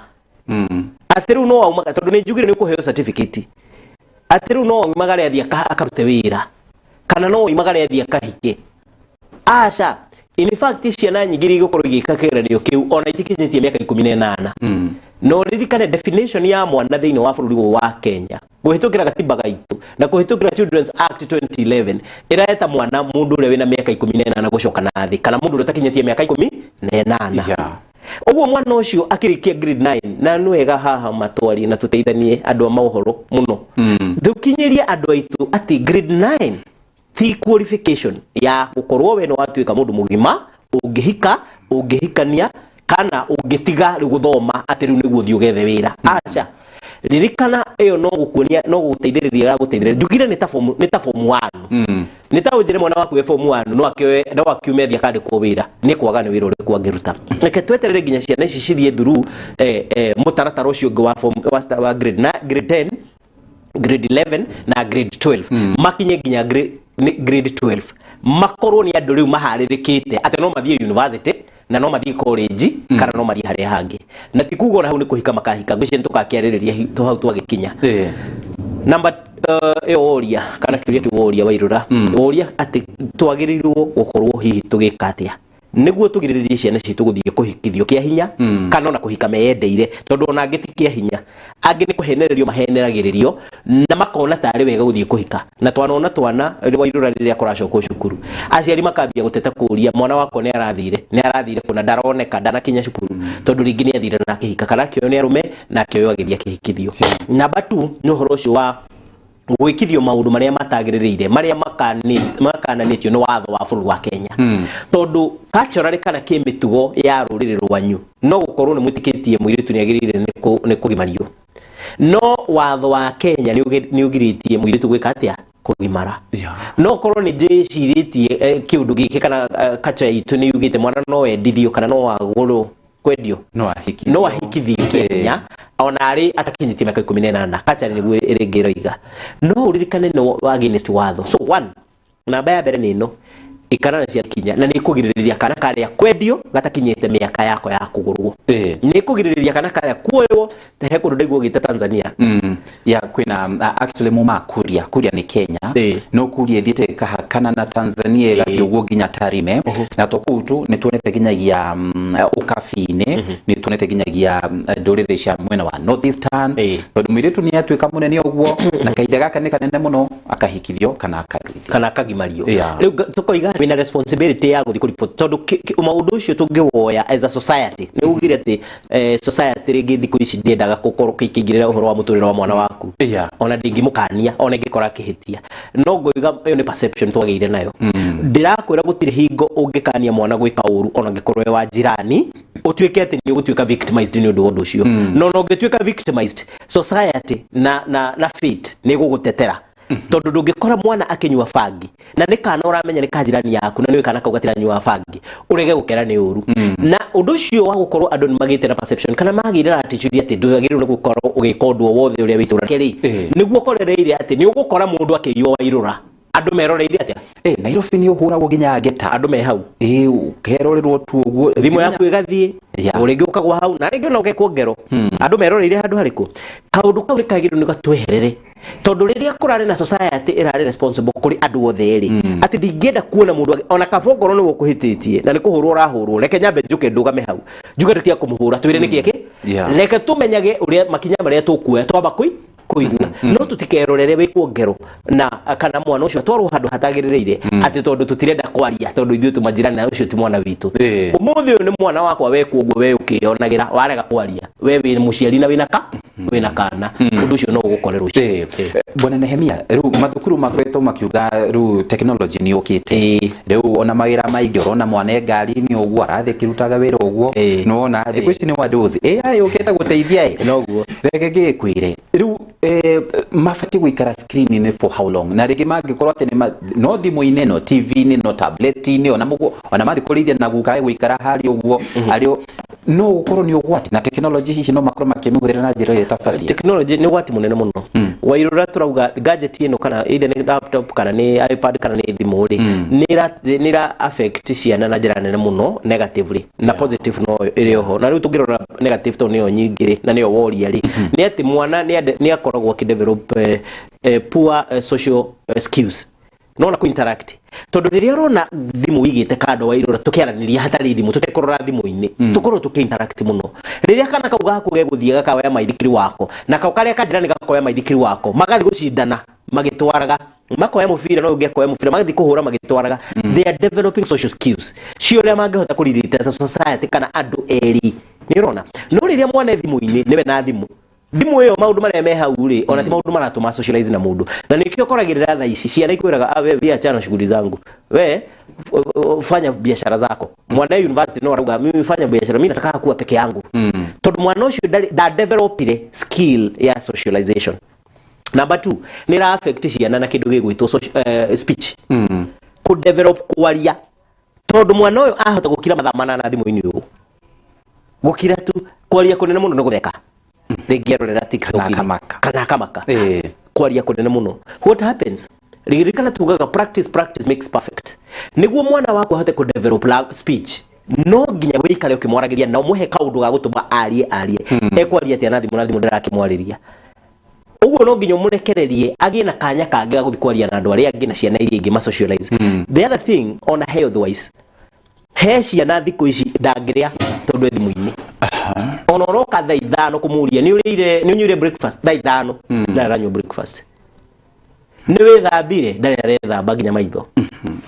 atĩ rĩu no aumaga, tondũ nĩ njugire nĩ ũkũheo certificate, atĩ rĩu no aumagare athiĩ akarute wĩra kana no oimagare athiĩ akahike. Aca, in fact ciana nyingĩ iria igũkorwo igĩka kĩgeranio kĩu ona itikinyĩtie mĩaka 18. No ririkane definition ya mwana thĩinĩ wa bũrũri ũyũ wa Kenya kũhĩtũkĩra gatiba gaitũ na kũhĩtũkĩra Children's Act 2011 ĩreta mwana mũndũ ũrĩa wĩna mĩaka 18 gũcoka na thĩ, kana mũndũ ũrĩa ũtakinyĩtie mĩaka 18. Ũguo mwana ũcio akĩrĩkia grade 9, na nĩ wega haha matwarie na tũteithanie andũ a maũhoro mũno, tũkinyĩrie andũ aitũ atĩ grade 9 ti qualification ya gũkorwo we nĩ watuĩka mũndũ mũgima ũngĩhika, ũngĩhikania, kana ũngĩtiga rĩu gũthoma atĩ rĩu nĩguo ũthiĩ ũgethe wĩra. Aca, ririkana ĩyo no gũkuonia, no gũteithĩrĩria, ĩragũteithĩrĩria. Njugire nĩ ta form 1. Nĩ ta ũnjĩre mwana waku we form 1 no akĩoe no akiume athiĩ akandĩkwo wĩra, nĩ kwaga nĩ wĩra ũrĩkũ angĩruta. Reke tweterere nginya ciana ici cithiĩ through mũtaratara ũcio ũngĩ wa form wa grade na grade 10, grade 11 na grade 12, makinye nginya grade 12, makorwo nĩ andũ rĩu maharĩrĩkĩte atĩ no mathiĩ university na no mathiĩ college kana no mathiĩ harĩa hangĩ. Na ti kuga ona hau nĩ kũhika makahika. Ngwĩciria nĩ tũgakĩarĩrĩria hau twagĩkinya. Namba ĩyo woria kana kĩũria kĩu woria wairũra, woria atĩ twagĩrĩirwo gũkorwo hihi tũgĩka atĩa nĩguo tũgirĩrĩrie ciana citũ gũthiĩ kũhikithio kĩa hinya kana ona kũhika meyendeire, tondũ ona angĩ ti kĩa hinya, angĩ nĩ kũhenererio maheneragĩrĩrio na makona tarĩ wega gũthiĩ kũhika. Na twanona twana wairũra rĩrĩa kũracokwo cukuru, aciari makambia gũteta kũria mwana wakwa nĩ arathire kũna, ndaroneka, ndanakinya cukuru, tondũ rĩngĩ nĩ athire na akĩhika kana akĩoywo nĩ arũme na akĩoywo agĩthiĩ akĩhikithio. Namba 2 nĩ ũhoro ũcio wa gwĩkithio maũndũ marĩa matagĩrĩrĩire, marĩa makananĩtio nĩ watho wa bũrũri wa Kenya, tondũ culturally kana kĩmĩtugo ya rũrĩrĩ rwanyu no gũkorwo nĩ mwĩtĩkĩtie mũirĩtu nĩ agĩrĩire nĩ kũgimario, no watho wa Kenya nĩ ũgirĩtie mũirĩtu gwĩka atĩa? Kũgimara. No korwo nĩ ndĩcirĩtie kĩũndũ gĩkĩ kana culture itũ nĩ yugĩte mwana no endithio kana no agũrwo, kwendio, no ahikithio, no ahikithio Kenya ona arĩ atakinyĩtie mĩaka 18, culture nĩguo ĩrĩngĩ ĩroiga. No ũririkane nĩ against watho. So one, namba ya mbere nĩ ĩno, ikara na ciakinya na nĩ kũgirĩrĩria kana karĩa kwendio gatakinyĩte mĩaka yako ya kũgũrwo, nĩ kũgirĩrĩria kana karĩa kuoywo ta he kũndũ ndaigua ũgĩta Tanzania. Ya kwĩna actually muma Kuria, Kuria nĩ Kenya, no Kuria ĩthiĩte ĩkahakana na Tanzania, ĩgathiĩ ũguo nginya Tarime. Na to kũu tu, nĩ tuonete nginyagia ũkabi-inĩ, nĩ tuonete nginyagia ndũrĩrĩ cia mwena wa North Eastern, tondũ mũirĩtu nĩ atuĩka mũnene ũguo na kahinda gaka nĩ kanene mũno, akahikithio kana akaruithio. Kana akagimario. Rĩu tũkoiga wĩna responsibility ya gũthiĩ kũripoti, tondũ maũndũ ũcio tũngĩwoya as a society, nĩ ugire atĩ society rĩngĩ thikũ ici ndĩendaga gũkorwo kĩingĩrĩra ũhoro wa mũtũrĩre wa mwana waku. Ona ndingĩmũkania ona ingĩkora akĩhĩtia, no ngũiga ĩyo nĩ perception twagĩire nayo. Ndĩrakwĩra gũtirĩ hingo ũngĩkania mwana gwĩka ũru, ona angĩkorwo wĩ wa jirani, ũtuĩke atĩ nĩ ũgũtuĩka victimized nĩ ũndũ wa ũndũ ũcio. No ũngĩtuĩka victimized, society na fate nĩ ĩgũgũtetera, tondũ ndũngĩkora mwana akĩnyua bangi na nĩ kana ũramenya nĩ kanjirani yaku na nĩ kana kau gatiranyua bangi, ũrege gũkera nĩ ũru. Na ũndũ ũcio wa gũkorwo andũ nĩ magĩte na perception kana magĩire na attitude atĩ ndwagĩrĩirwo nĩ gũkorwo ũgĩka ũndũ o wothe ũrĩa wĩ itũũra rĩ, nĩguo ũkorereire atĩ nĩ ũgũkora mũndũ akĩiywo wairũra, andũ meroreire atĩa? Nairobi nĩ ũhũragwo nginya ngeta. Andũ me hau. Ũkerorerwo tu ũguo. Thimũ yaku ĩgathiĩ, o rĩngĩ ũkagwa hau na rĩngĩ ona ũgekwo ngero. Andũ meroreire handũ harĩkũ? Kaũndũ kau nĩ kagĩrĩirwo nĩ gatweherere, tondũ rĩrĩa kũrarĩ na society ĩrarĩ responsible kũrĩ andũ othe rĩ, atĩ ndingĩenda kuona mũndũ ona kaba ongorwo nĩwe ũkũhĩtĩtie na nĩ kũhũrwo ũrahũrwo, reke nyambe njũke ndũgame hau njuge tũtiga kũmũhũra, twĩre nĩkĩ kĩ. Reke tũmenyage ũrĩa makinya marĩa tũkuoya twamba kũi Kũigua no tũtikerorere wĩkwo ngero na kana mwana ũcio atwarwo handũ hatagĩrĩire atĩ tondũ tũtirenda kwaria, tondũ ithuĩ tũmanjirani na ũcio ti mwana witũ. Ũmũthĩ ũyũ nĩ mwana wakwa wekwo ũguo, we ũkĩyonagĩra warega kwaria, we wĩ mũciari na wĩna ka wĩna kana ũndũ ũcio no ũgũkore rũciũ. Bwana Nehemia, rĩu mathukuru makoretwo makiuga rĩu technology nĩ yũkĩte, rĩu ona mawĩra maingĩ ũrona mwana e ngari-inĩ ũguo arathiĩ akĩrutaga wĩra ũguo, nĩwona thikũ ici nĩ wadozi AI yũkĩte gũteithia ĩ. Noguo. Reke ngĩkwĩre rĩu, mabatiĩ gũikara screen-inĩ for how long? Na rĩngĩ mangĩkorwo atĩ nĩ no thimũ-inĩ, no TV-inĩ, no tablet-inĩ, ona mũguo ona mathiĩ kũrĩithia na guka gũikara harĩa ũguo arĩ no gũkorwo nĩ ũgwati, na technology ici no makorwo makĩmĩhũthĩra na njĩra ĩrĩa ĩtabatiĩ. Technology nĩ ũgwati mũnene mũno. Wairũra tũrauga gadget ĩno, kana either nĩ laptop kana nĩ iPad kana nĩ thimũ rĩ, nĩ ĩra affect ciana na njĩra nene mũno negatively, na positive no ĩrĩ oho. Na rĩu tũngĩrora negative to nĩyo nyingĩ rĩ, na nĩyo woria rĩ, nĩ atĩ mwana nĩ akoragwo akĩdevelop poor social skills nona ku interact, tondu rĩrĩa ũrona thimũ wĩigĩte kando, wairũra tũkĩaranĩria hatarĩ thimũ, tũtekũrora thimũ-inĩ, tũkorwo tũkĩ interact mũno. Rĩrĩa kana kau gaku gegũthiĩ gakaoya maithikiri wako, na kau karĩa kanjĩra nĩ gakoya maithikiri wako, magathiĩ gũcindana magĩtwaraga, makoya mũbira, no ũngĩ akoya mũbira, magathiĩ kũhũra magĩtwaraga, they are developing social skills cio ũrĩa mangĩhota kũ relate as a society kana andũ erĩ, nĩ ũrona. No rĩrĩa mwana e thimũ-inĩ, nĩwe na thimũ, thimũ ĩyo, maũndũ marĩa me hau rĩ, ona ti maũndũ maratũma socialize na mũndũ. Na nĩkĩo ũkoragĩrĩra thaa ici ciana ikwĩraga, "Ah, we achana na shughuli zangu, we fanya biashara zako." Mwana university no arauga, "Mimi fanya biashara, mimi nataka kuwa peke yangu," tondũ mwana ũcio nda developire skill ya socialization. Number 2, nĩ ĩra affect ciana na kĩndũ gĩgwĩtwo speech, kũ develop kwaria, tondũ mwana ũyũ ahota gũkira mathaa 8 thimũ-inĩ ũũ, gũkira tu, kwaria kũnene mũno nĩ gũtheka, rĩngĩ arorera TikTok. Kana akamaka. Kana akamaka. Kwaria kũnene mũno. What happens, ririkana tugaga practice, practice makes perfect. Nĩguo mwana waku ahote kũ develop speech, no nginya wĩikare ũkĩmwaragĩria na ũmũhe kaũndũ ga gũtũma arie. Arie ekwaria atĩa na thimũ, na thimũ ndĩrakĩmwarĩria ũguo? No nginya ũmũrekererie agĩe na kanya kangĩ ga gũthiĩ kwaria na andũ arĩa angĩ na ciana iria ingĩ, ma socialize. The other thing, ona health wise, he ciana thikũ ici ndangĩrĩa tondũ e thimũ-inĩ. Ona ũroka thaa 5 kũmũria, "Nĩ ũrĩire? Nĩ ũnyuire breakfast?" Thaa 5 ndarĩ aranyua breakfast. "Nĩ wĩthambire?" Ndarĩ arethamba nginya maitho,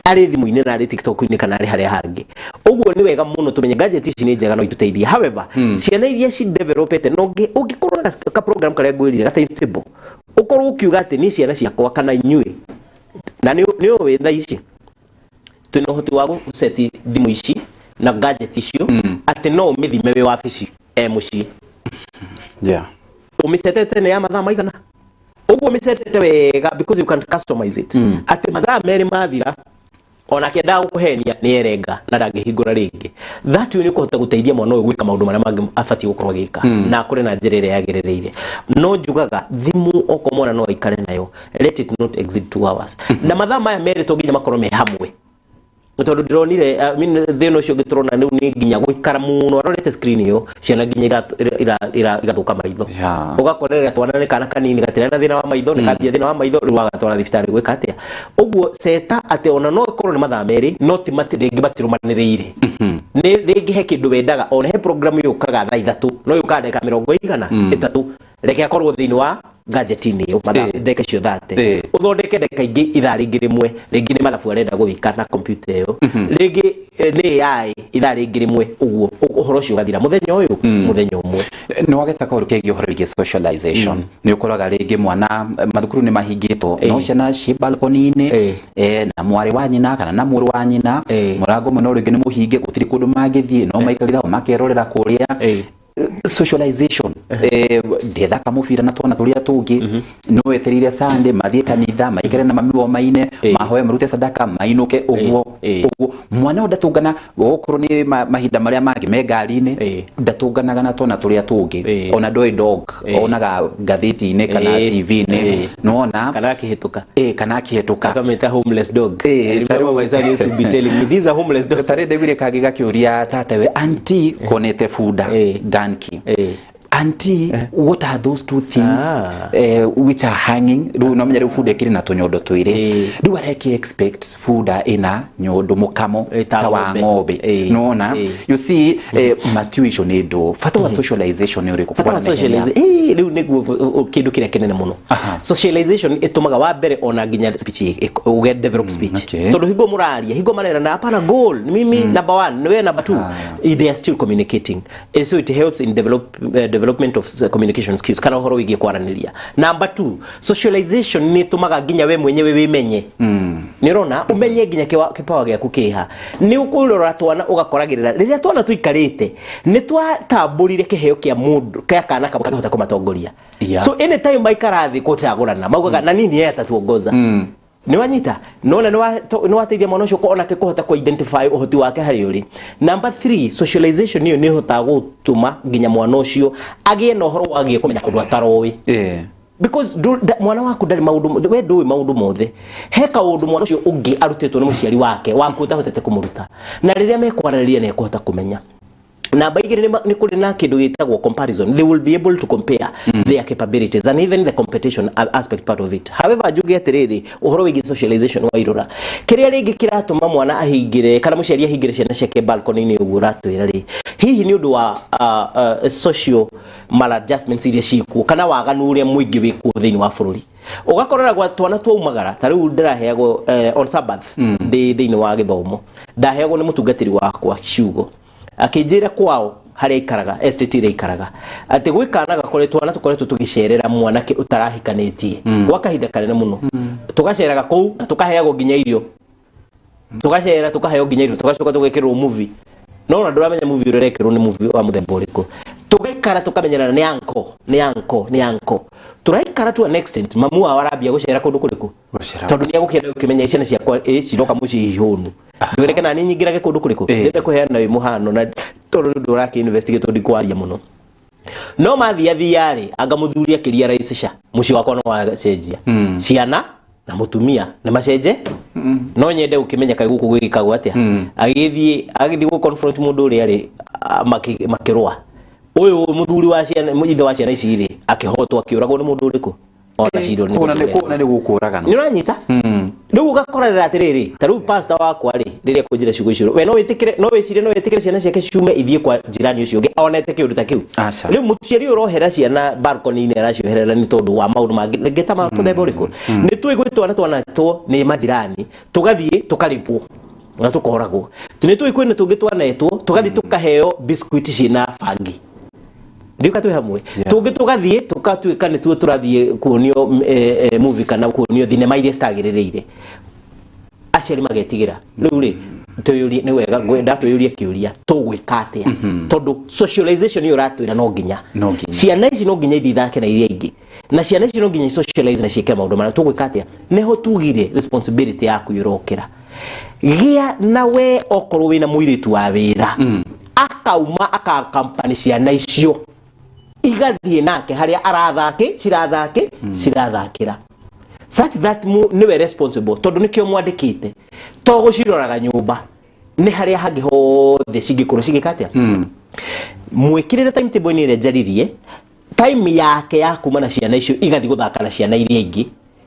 arĩ thimũ-inĩ na arĩ TikTok-inĩ kana arĩ harĩa hangĩ. Ũguo nĩ wega mũno tũmenye gadget ici nĩ njega, no itũteithie. However, ciana iria ci developete no ũngĩkorwo na ka program karĩa ngwĩrire ga timetable, ũkorwo ũkiuga atĩ niĩ ciana ciakwa kana inyuĩ, na nĩ ũĩ thaa ici twĩna ũhoti wa gũceti thimũ ici na gadget icio atĩ no ũmĩthime wĩ wabici e mũciĩ, ũmĩcetete nĩ ya mathaa maigana ũguo, ũmĩcetete wega, because you can customize it, atĩ mathaa 2 mathira, ona akĩendaga gũkũhenia nĩ erenga na ndangĩhingũra rĩngĩ. That way nĩ ũkũhota gũteithia mwana ũyũ gwĩka maũndũ marĩa mangĩ abatiĩ gũkorwo agĩka na akũre na njĩra ĩrĩa yagĩrĩrĩire. No njugaga thimũ, okorwo mwana no aikare nayo, let it not exceed 2 hours, na mathaa maya merĩ to nginya makorwo me hamwe, nĩ tondũ ndĩronire, I mean, thĩna ũcio ũngĩ tũrona rĩu nĩ nginya gũikara mũno arorete screen ĩyo, ciana nginya igathũka maitho. Ũgakorerera twana nĩ kana kanini gatirĩ na thĩna wa maitho, nĩ kambia thĩna wa maitho, rĩu wagatwara thibitarĩ gwĩka atĩa? Ũguo ceta atĩ ona no ĩkorwo nĩ mathaa 2, no ti rĩngĩ matirũmanĩrĩire, nĩ rĩngĩ he kĩndũ wendaga, ona he program yũkaga thaa 3, no yũkaga ndagĩka mĩrongo igana ĩtatũ, reke akorwo thĩinĩ wa gadget-inĩ ĩyo mathaa ndagĩka icio 30. Ũthondeke ndagĩka ingĩ ithaa rĩngĩ rĩmwe, rĩngĩ nĩ mathabu arenda gũgĩka na computer ĩyo, rĩngĩ nĩ AI ithaa rĩngĩ rĩmwe, ũguo ũhoro ũcio ũgathira mũthenya ũyũ, mũthenya ũmwe. Nĩ wageta kaũndũ kegiĩ ũhoro wĩgiĩ socialization. Nĩ ũkoraga rĩngĩ mwana, mathukuru nĩ mahingĩtwo, no ciana ciĩ balcony-inĩ na mwarĩ wa nyina kana na mũrũ wa nyina, mũrango ũmwe no rĩngĩ nĩ mũhinge, gũtirĩ kũndũ mangĩthiĩ, no maikarĩra hau makerorera kũrĩa. Socialization, ndethaka mũbira na twana tũrĩa tũngĩ, no etereire Sunday mathiĩ kanitha, maikare na mami wao, maine, mahoe, marute sadaka, mainũke ũguo. Ũguo mwana ũyũ ndatũngana, okorwo nĩ mahinda marĩa mangĩ me ngari-inĩ, ndatũnganaga na twana tũrĩa tũngĩ, ona ndoĩ dog, onaga ngathĩti-inĩ kana TV-inĩ, nĩwona. Kana akĩhĩtũka. Kana akĩhĩtũka. Akamĩta homeless dog. I remember my son used to be telling me, "This is a homeless dog." Tarĩ ndaiguire kangĩ gakĩũria tatawe, "Auntie, konete bunda donkey." Auntie, what are those two things Ah. Which are hanging? Rĩu no menya rĩu bunda ĩkĩrĩ na tũnyondo twĩrĩ. Rĩu areki expect bunda ĩna nyondo mũkamo ta ta wa ng'ombe. Ng'ombe. Nona you see, matiũ icio nĩ ndũ bata wa socialization nĩ ũrĩkũ? Bata wa socialization, rĩu nĩguo kĩndũ kĩrĩa kĩnene mũno. Socialization ĩtũmaga wa mbere ona nginya speech ũge develop speech, tondũ hingo mũraria, hingo marerana, "Hapana, goal ni mimi number one, ni wewe number two," they are still communicating. So it helps in development of communication skills kana ũhoro wĩgiĩ kwaranĩria. Number two, socialization nĩ ĩtũmaga nginya we mwenyewe wĩmenye. Nĩ ũrona, ũmenye nginya kĩpawa gĩaku kĩha. Nĩ ũkũrora twana ũgakoragĩrĩra rĩrĩa twana tũikarĩte nĩ twatambũrire kĩheo kĩa mũndũ kĩa kana kamwe kangĩhota kũmatongoria. So anytime maikara thĩ gũcagũrana, maugaga na nini yeye atatuongoza. Nĩ wanyita nona nĩ wateithia mwana ũcio onake kũhota kũ identify ũhoti wake harĩ ũrĩ. Number three, socialization ĩyo nĩ ĩhotaga gũtũma nginya mwana ũcio agĩe na ũhoro wagiĩ kũmenya ũndũ ataroĩ, because mwana waku ndarĩ maũndũ, we ndũĩ maũndũ mothe. He kaũndũ mwana ũcio ũngĩ arutĩtwo nĩ mũciari wake waku ũtahotete kũmũruta, na rĩrĩa mekwaranĩria nĩ ekũhota kũmenya. Namba igĩrĩ, nĩ kũrĩ na kĩndũ gĩtagwo comparison. They will be able to compare their capabilities and even the competition aspect part of it. However, njuge atĩrĩrĩ, ũhoro wĩgiĩ socialization wa irora, kĩrĩa rĩngĩ kĩratũma mwana ahingĩre kana mũciari ahingĩre ciana ciake balcony-inĩ ũguo ũratwĩra rĩ, hihi nĩ ũndũ wa social maladjustments iria ciĩkuo kana waganu ũrĩa mũingĩ wĩkuo thĩinĩ wa bũrũri. Ũgakorera gwa twana twaumagara ta rĩu ndĩraheagwo on Sabbath ndĩ thĩinĩ wa gĩthomo, ndaheagwo nĩ mũtungatĩri wakwa ciugo akĩnjĩra kwao harĩa aikaraga, estate ĩrĩa aikaraga, atĩ gwĩ kana gakoretwo, twana tũkoretwo tũgĩcerera mwanake ũtarahikanĩtie gwa kahinda kanene mũno. Tũgaceraga kũu na tũkaheagwo nginya irio, tũgacera tũkaheo nginya irio, tũgacoka tũgekĩrwo movie, no ona ndũramenya movie ũrĩa ũrekĩrwo nĩ movie wa mũthemba ũrĩkũ. Tũgaikara tũkamenyerana nĩ anko, nĩ anko, nĩ anko. Tũraikara to an extent mamu wao arambia gũcera kũndũ kũrĩkũ, tondũ nĩ egũkĩenda gũkĩmenya ciana ciakwa ciroka mũciĩ ihũnu, ndwĩreke na niĩ nyingĩrage kũndũ kũrĩkũ. Ndĩrenda kũheana wĩ mũhano na tondũ nĩ ũndũ ũrakĩ investigate, tondũ ndikwaria mũno, no mathia thia rĩ, anga mũthuri akĩria raicica mũciĩ wakwa no wacenjia. Ciana na mũtumia nĩ macenje. No nyende gũkĩmenya kaĩ gũkũ gwĩkagwo atĩa. Agĩthiĩ gũ confront mũndũ ũrĩa rĩ, makĩrũa. Ũyũ mũthuri wa ciana, ithe wa ciana ici rĩ, akĩhotwo, akĩũragwo nĩ mũndũ ũrĩkũ ona cirwo nĩ Kũna mũndũ nĩ ũrĩa. kũna nĩ gũkũragana. Nĩ ũranyita? Rĩu ũgakorerera atĩrĩrĩ, ta rĩu pastor wakwa rĩ, rĩrĩa kũnjĩra ciugo icio, we no wĩtĩkĩre, no wĩcirie, no wĩtĩkĩre ciana ciake ciume ithiĩ kwa jirani ũcio ũngĩ onete kĩũndũ ta kĩu? Aca. Rĩu mũciari ũyũ ũrohera ciana balcony-inĩ aracioherera nĩ tondũ wa maũndũ mangĩ rĩngĩ ta ma mũthemba ũrĩkũ? Nĩ tũĩ gwĩ twana twanetwo nĩ majirani tũgathiĩ tũkarĩpwo na tũkoragwo. Nĩ tũĩ kwĩna tũngĩ twanetwo tũgathiĩ tũkaheo biscuit ciĩna bangi. Ndiuka twĩ hamwe? Tũngĩ tũgathiĩ tũkatuĩka nĩtuo tũrathiĩ kuonio movie kana kuonio thinema iria citagĩrĩrĩire. Aciari magetigĩra. Rĩu rĩ, twĩyũrie, nĩ wega ngwenda twĩyũrie kĩũria, tũgwĩka atĩa? Tondũ socialization ĩyo ũratwĩra no nginya No nginya. Ciana ici no nginya ithiĩ ithake na iria ingĩ, na ciana ici no nginya socialize na ciĩke maũndũ marĩa tũgwĩka atĩa. Nĩho tugire responsibility yaku ĩrokĩra. Gĩa na we okorwo wĩna mũirĩtu wa wĩra, akauma akakampani ciana icio igathiĩ nake harĩa arathake, cirathake, cirathakĩra, such that nĩwe responsible, tondũ nĩkĩo mwandĩkĩte to gũciroraga nyũmba, nĩ harĩa hangĩ hothe cingĩkorwo cigĩka atĩa. Mwĩkĩrĩre timetable-inĩ ĩrĩa njaririe, time yake ya kuma na ciana icio igathiĩ gũthaka na ciana iria ingĩ,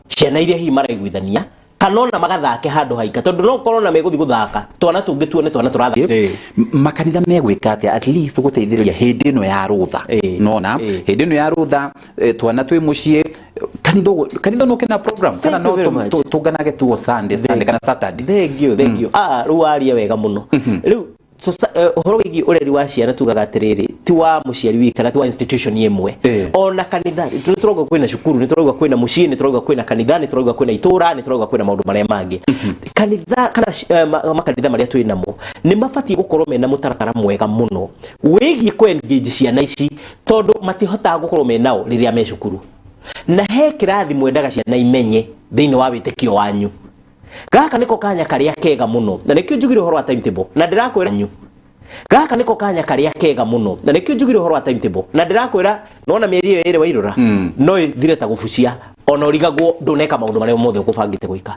ciana iria hihi maraiguithania, kana ona magathake handũ haika, tondũ no ũkorwo na megũthiĩ gũthaka twana tũngĩ tuone twana tũrathaka. Makanitha megwĩka atĩa at least gũteithĩrĩria hĩndĩ ĩno ya rũtha? Nona hĩndĩ ĩno ya rũtha, twana twĩ mũciĩ, kanitha ũguo- kanitha no kena program kana Thank you no very much. tũnganage tuo Sunday kana Saturday? Thank you, thank you. Ah, rĩu waria wega mũno. Rĩu ũhoro wĩgiĩ ũreri wa ciana tugaga atĩrĩrĩ, ti wa mũciari wiki kana ti wa institution ĩmwe. Ona kanitha nĩ tũrauga kwĩna cukuru, nĩ tũrauga kwĩna mũciĩ, nĩ tũrauga kwĩna kanitha, nĩ tũrauga kwĩna itũra, nĩ tũrauga kwĩna maũndũ marĩa mangĩ. Kanitha kana makanitha marĩa twĩ namo nĩ mabatiĩ gũkorwo mena mũtaratara mwega mũno wĩgiĩ kũ engage ciana ici, tondũ matihotaga gũkorwo menao rĩrĩa me cukuru. Na he kĩrathi mwendaga ciana imenye thĩinĩ wa wĩtĩkio wanyu, gaka nĩko kanya karĩa kega mũno, na nĩkĩo njugire ũhoro wa timetable na ndĩrakwĩra nyu. Gaka nĩko kanya karĩa kega mũno, na nĩkĩo njugire ũhoro wa timetable na ndĩrakwĩra. Nona mĩeri ĩyo ĩrĩ wairũra no ĩthire ta gũbucia, ona ũrigagwo ndũneka maũndũ marĩa mothe ũkũbangĩte gwĩka,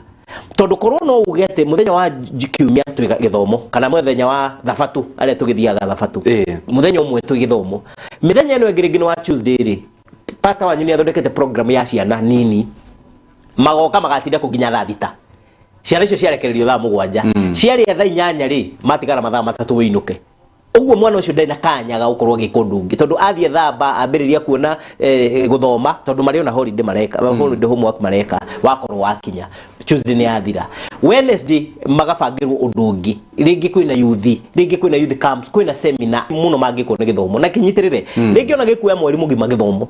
tondũ korwo no uge atĩ mũthenya wa kiumia twĩ gĩthomo, kana mũthenya wa thabatũ, arĩa tũgĩthiaga thabatũ, mũthenya ũmwe twĩ gĩthomo, Mĩthenya ĩno ĩngĩ rĩngĩ nĩ wa Tuesday rĩ, pastor wanyu nĩ athondekete program ya ciana nini, magoka magatinda kũ nginya thaa 6. Ciana icio ciarekererio thaa 7, ciarĩa thaa 8 rĩ, matigara mathaa 3 wĩinũke. Ũguo mwana ũcio ndarĩ na kanya ga gũkorwo agĩka ũndũ ũngĩ, tondũ athiĩ thamba ambĩrĩria kuona gũthoma, tondũ marĩ ona holiday mareka, holiday homework mareka. Wakorwo wakinya Tuesday nĩ yathira. Wednesday magabangĩrwo ũndũ ũngĩ, rĩngĩ kwĩna youth, rĩngĩ kwĩna youth camps, kwĩna seminar mũno mangĩkwo nĩ gĩthomo na kĩnyitĩrĩre. Rĩngĩ ona gĩkuoya mweri mũgima gĩthomo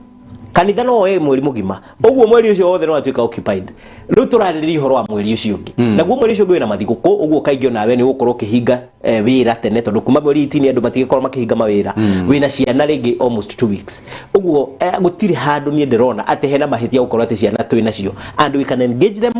kanitha, no oe mweri mũgima ũguo, mweri ũcio wothe no atuĩka occupied. Rĩu tũrarĩrĩria ũhoro wa mweri ũcio ũngĩ. Naguo mweri ũcio ũngĩ wĩna mathigũkũ, ũguo kaingĩ onawe nĩ ũgũkorwo ũkĩhinga wĩra tene, tondũ kuma mweri 18 andũ matigĩkorwo makĩhinga mawĩra. Wĩna ciana rĩngĩ almost 2 weeks ũguo. Gũtirĩ handũ niĩ ndĩrona atĩ hena mahĩtia gũkorwo atĩ ciana twĩ nacio and we can engage them.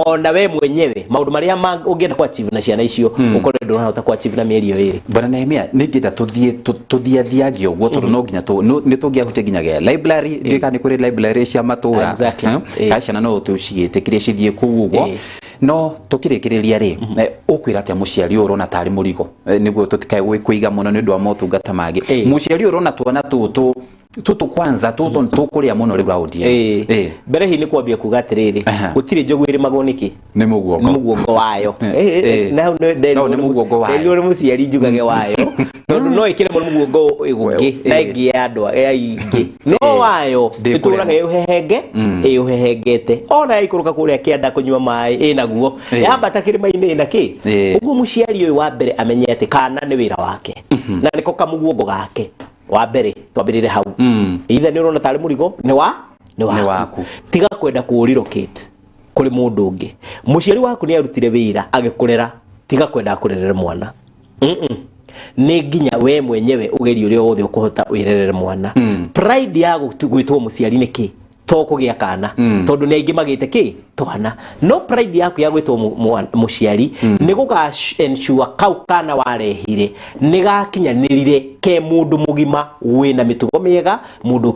Ona we mwenyewe maũndũ marĩa ũngĩenda ku achieve na ciana icio, ũkorwo ndũrahota ku achieve na mĩeri ĩyo ĩrĩ. Bwana Nehemia, nĩ ngĩenda tũthiĩ tũthiathiagie ũguo, tondũ no nginya nĩ tũngĩahutia nginyagia library. Ndiũĩ kana nĩ kũrĩ library cia matũra. Kana ciana no tũcigĩtĩkĩrie cithiĩ kũu ũguo. No tũkĩrĩkĩrĩria rĩ, ũkwĩra atĩa mũciari ũyũ ũrona tarĩ mũrigo? Nĩguo tũtikae kũiga mũno nĩ ũndũ wa motungata mangĩ. Mũciari ũyũ ũrona twana tũtũ tũtũ kwanza tũtũ nĩ tũkũrĩa mũno rĩu raundi ĩno. Mbere hihi nĩ kwambia kuga atĩrĩrĩ, gũtirĩ njogu ĩrĩmagwo nĩkĩ? Nĩ mũguongo. Nĩ mũguongo wayo. Na hau No, nĩ mũguongo wayo. Nderirwo nĩ mũciari njugage wayo, tondũ no ĩkĩremwo nĩ mũguongo ũngĩ na ĩngĩ ya andũ ya ingĩ, no wayo Ndĩkũremwo. ĩtũraga ĩũhehenge, ĩũhehengete, ona yaikũrũka kũrĩa kĩanda kũnyua maĩ ĩnaguo, yambata kĩrĩma-inĩ ĩna kĩ. Ũguo mũciari ũyũ wa mbere amenye atĩ kana nĩ wĩra wake na nĩko kamũguongo gake wa mbere. Twambĩrĩre hau. Either nĩ ũrona tarĩ mũrigo, nĩ wa nĩ Nĩ waku. Waku. Tiga kwenda kũ relocate kũrĩ mũndũ ũngĩ. Mũciari waku nĩ arutire wĩra agĩkũrera, tiga kwenda akũrerere mwana. Nĩ nginya we mwenyewe ũgerie ũrĩa wothe ũkũhota wĩrerere mwana. Pride ya gwĩtwo mũciari nĩ kĩ? To kũgĩa kana, tondũ nĩ aingĩ magĩte kĩ twana, no pride yaku ya gwĩtwo mũciari nĩ gũga ensure kau kana warehire nĩ gakinyanĩrire ke mũndũ mũgima wĩna mĩtugo mĩega, mũndũ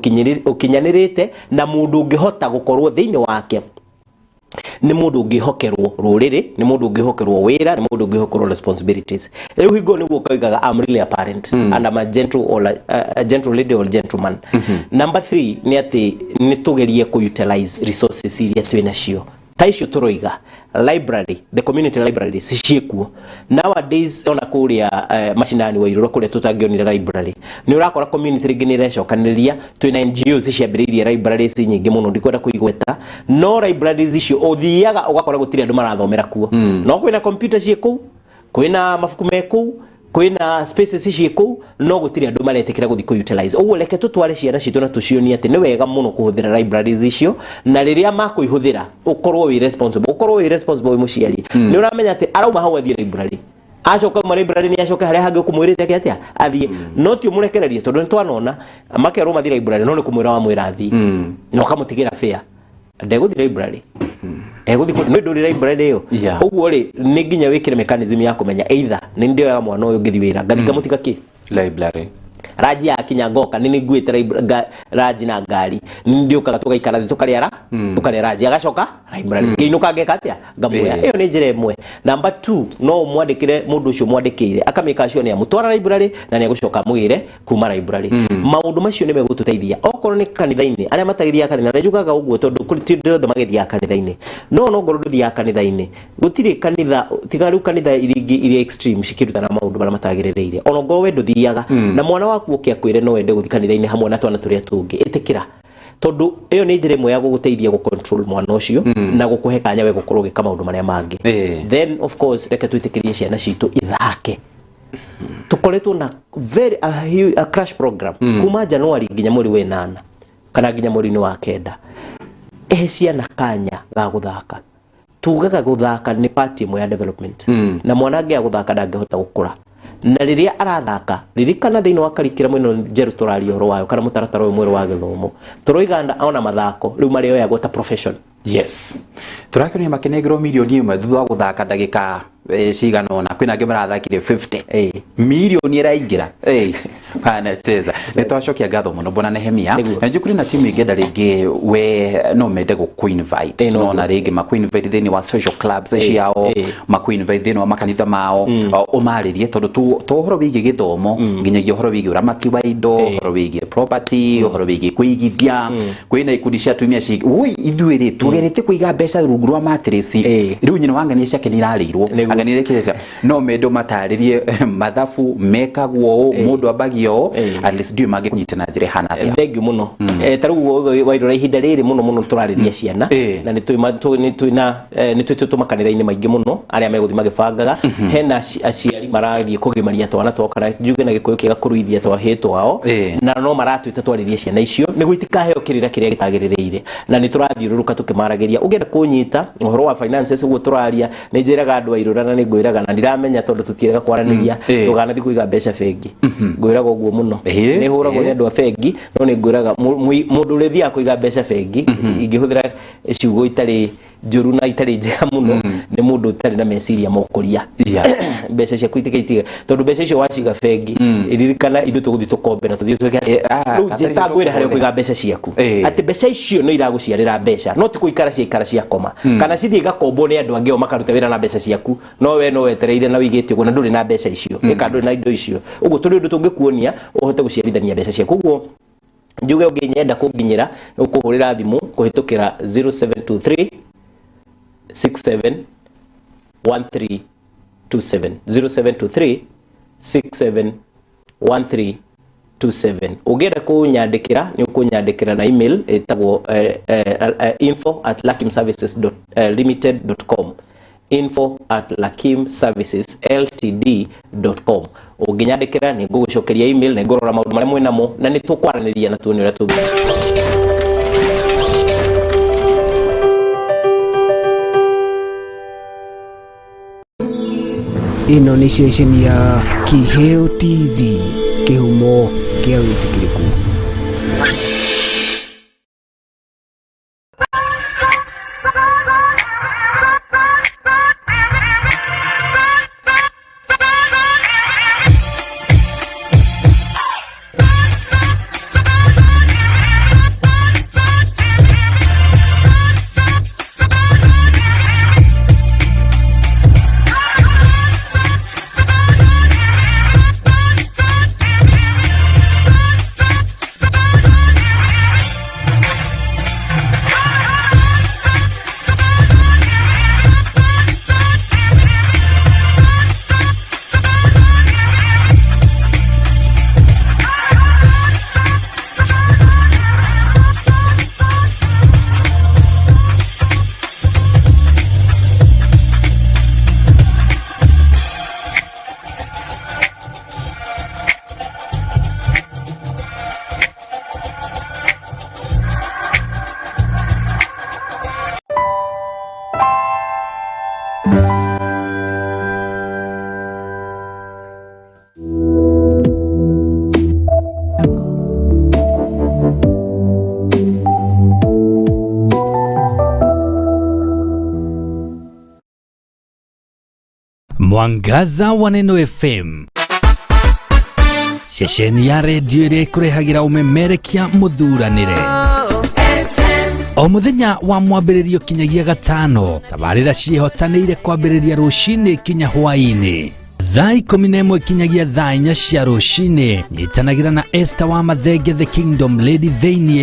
ũkinyanĩrĩte na mũndũ ũngĩhota gũkorwo thĩinĩ wake, nĩ mũndũ ũngĩhokerwo rũrĩrĩ, nĩ mũndũ ũngĩhokerwo wĩra, nĩ mũndũ ũngĩhokerwo responsibilities. Rĩu hingo nĩguo ũkoigaga, "I'm really a parent and I'm a gentle or a gentle lady or gentleman." Number three nĩ atĩ nĩ tũgerie kũ utilize resources iria twĩ nacio, ta icio tũroiga library, the community libraries ciĩkuo nowadays. Ona kũrĩa macinani wa irũrũ kũrĩa tũtangĩonire library, nĩ ũrakora community rĩngĩ nĩ ĩrecokanĩrĩria. Twĩna NGOs ciambĩrĩirie libraries nyingĩ mũno, ndikwenda kũigweta, no libraries icio ũthiaga ũgakora gũtirĩ andũ marathomera kuo, no kwĩna computer ciĩ kũu, kwĩna mabuku me kũu, kwĩna spaces ciĩ kũu, no gũtirĩ andũ maretĩkĩra gũthiĩ kũ utilize. Ũguo reke tũtware ciana citũ na tũcionie atĩ nĩ wega mũno kũhũthĩra libraries icio, na rĩrĩa makũihũthĩra ũkorwo wĩ responsible, ũkorwo wĩ responsible wĩ mũciari. Nĩ ũramenya atĩ arauma hau athiĩ library, acoka uma library nĩ acoke harĩa hangĩ ũkũmwĩrĩte ake atĩa athiĩ, no ti ũmũrekererie, tondũ nĩ twanona makerwo mathiĩ library, no nĩ kũmwĩra wamwĩra athiĩ na ũkamũtigĩra fare, ndegũthiĩ library, egũthiĩ nĩ ndũrĩ library ĩyo. Ũguo rĩ, nĩ nginya wĩkĩre mechanism ya kũmenya either nĩ ndĩoyaga mwana ũyũ ngĩthiĩ wĩra, ngathiĩ ngamũtiga kĩ library, ranji yakinya ngoka nĩ nĩnguĩte ranji na ngari, nĩ ndĩũkaga tũgaikara thĩ tũkarĩa ra tũkarĩa ranji, agacoka library, ngĩinũka ngeka atĩa? Ngamuoya. Ĩyo nĩ njĩra ĩmwe. Number two, no ũmwandĩkĩre mũndũ ũcio mwandĩkĩire akamĩka sure nĩ amũtwara library na nĩ egũcoka amũgĩre kuma library. Maũndũ macio nĩ megũtũteithia. Okorwo nĩ kanitha-inĩ, arĩa matagĩthiaga kanitha, na njugaga ũguo tondũ kũrĩ ti andũ othe magĩthiaga kanitha-inĩ, no no ngorwo ndũthiaga kanitha-inĩ, gũtirĩ kanitha tiga rĩu kanitha iria ingĩ iria extreme cikĩrutana maũndũ marĩa matagĩrĩrĩire. Ona ngorwo we ndũthiaga, na mwana waku ũke akwĩre no wende gũthiĩ kanitha-inĩ hamwe na twana tũrĩa tũngĩ, ĩtĩkĩra, tondũ ĩyo nĩ njĩra ĩmwe ya gũgũteithia gũ control mwana ũcio na gũkũhe kanya we gũkorwo ũgĩka maũndũ marĩa mangĩ. Then of course reke twĩtĩkĩrie ciana citũ ithake. Tukoretwo na very a crash program kuma January nginya mweri wa ĩnana kana nginya mweri-inĩ wa kenda. Ehe ciana kanya ga gũthaka. Tugaga gũthaka nĩ part ĩmwe ya development, na mwana angĩaga gũthaka ndangĩhota gũkũra. Na rĩrĩa arathaka, ririkana thĩinĩ wa curriculum ĩno njerũ tũraria ũhoro wayo, kana mũtaratara ũyũ mwerũ wa gĩthomo, tũroiga ona mathako rĩu marĩoyagwo ta profession. Yes, tũrakĩonia makĩnengerwo mirioni 1 thutha wa gũthaka ndagĩka cigana ũna. Kwĩna angĩ marathakire 50, mirioni ĩraingĩra. Wanacheza. Nĩ twacokia ngatho mũno, bwana Nehemia. Nĩguo. Na njũkũrĩ na timu ĩngĩenda rĩngĩ we no mende gũkũ-invite, Ĩ, no no na rĩngĩ makũ-invite thĩinĩ wa social clubs ciao, makũ-invite thĩinĩ wa makanitha mao, ũmarĩrie tondũ to ũhoro wĩgiĩ gĩthomo, nginyagia ũhoro wĩgiĩ ũramati wa indo, ũhoro wĩgiĩ property, ũhoro wĩgiĩ kũigithia. Kwĩna ikundi cia atumia woi ithuĩ rĩ tũgeretie kũiga mbeca rungu rwa matirĩci, rĩu nyina wa ng'ania ciake nĩ irarĩirwo. Ang'ania rĩkĩrĩte no mende ũmatarĩrie mathabu mekagwo ũũ, mũndũ ambagia ũũ. At least ndiũĩ mangĩkũnyita na njĩra ĩhana atĩa. Thengiũ mũno. Ta rĩu wairora ihinda rĩrĩ mũno mũno tũrarĩria ciana, na nĩ twĩna nĩ twĩtĩtwo makanitha-inĩ maingĩ mũno arĩa megũthiĩ magĩbangaga. Hena aciari marathiĩ kũgimaria twana twao, kana njuge na Gĩkũyũ kĩega, kũruithia twahĩ twao, na no maratwĩta twarĩrie ciana icio nĩguo itikaheo kĩrĩra kĩrĩa gĩtagĩrĩrĩire, na nĩ tũrathiũrũrũka tũkĩmaragĩria. Ũngĩenda kũnyita ũhoro wa finances ũguo tũraria, nĩ njĩraga andũ a Irũra na nĩ ngwĩraga na ndiramenya tondũ tũtiĩrega kwaranĩria, ndũkanathiĩ kũiga mbeca bengi. Ngwĩraga ũguo mũno. Nĩ hũragwo nĩ andũ a bengi, no nĩ ngwĩraga mũndũ ũrĩa ũthiaga kũiga mbeca bengi, ingĩhũthĩra ciugo itarĩ njũru na itarĩ njega mũno, nĩ mũndũ ũtarĩ na meciria ma ũkũria. Mbeca ciaku itigaitige, tondũ mbeca icio waciga bengi, ririkana ithuĩ tũgũthiĩ tũkombe na tũthiĩ twĩke. Rĩu katarĩ njĩta ngwĩre harĩa tũkombe. ũkũiga mbeca ciaku, atĩ mbeca icio nĩ iragũciarĩra mbeca, no ti kũikara ciaikara ciakoma, kana cithiĩ igakombwo nĩ andũ angĩ o makaruta wĩra na mbeca ciaku, no we no wetereire na wĩigĩte ũguo na ndũrĩ na mbeca icio, ĩka ndũrĩ na indo icio. Ũguo tũrĩ ũndũ tũngĩkuonia ũhote gũciarithania mbeca ciaku. Ũguo njuge ũngĩnyenda kũnginyĩra, ũkũhũrĩra thimũ kũhĩtũkĩra 0723 67 1327, 0723 67 1327. Ũngĩenda kũnyandĩkĩra, nĩ ũkũnyandĩkĩra na email ĩtagwo info@lakimservices.limited.com, info@lakimservicesltd.com. Ũngĩnyandĩkĩra nĩ ngũgũcokeria email, nĩ ngũrora maũndũ marĩa mwĩnamo na nĩ tũkwaranĩria na tuone ũrĩa tũngĩ. Ĩno nĩ ceceni ya Kĩheo TV, kĩhumo kĩa wĩtĩkĩrĩku. Mwangaza wa Neno FM, ceceni ya redio ĩrĩa ĩkũrehagĩra ũmemerekia mũthuranĩre o mũthenya wa mwambĩrĩrio kinyagia gatano. Tabarĩra ciĩhotanĩire kwambĩrĩria rũcinĩ kinya hwaĩ-inĩ thaa 11 kinyagia thaa 4 cia rũcinĩ. Nyitanagĩra na Esther wa Mathenge, the Kingdom Lady, thĩiniĩ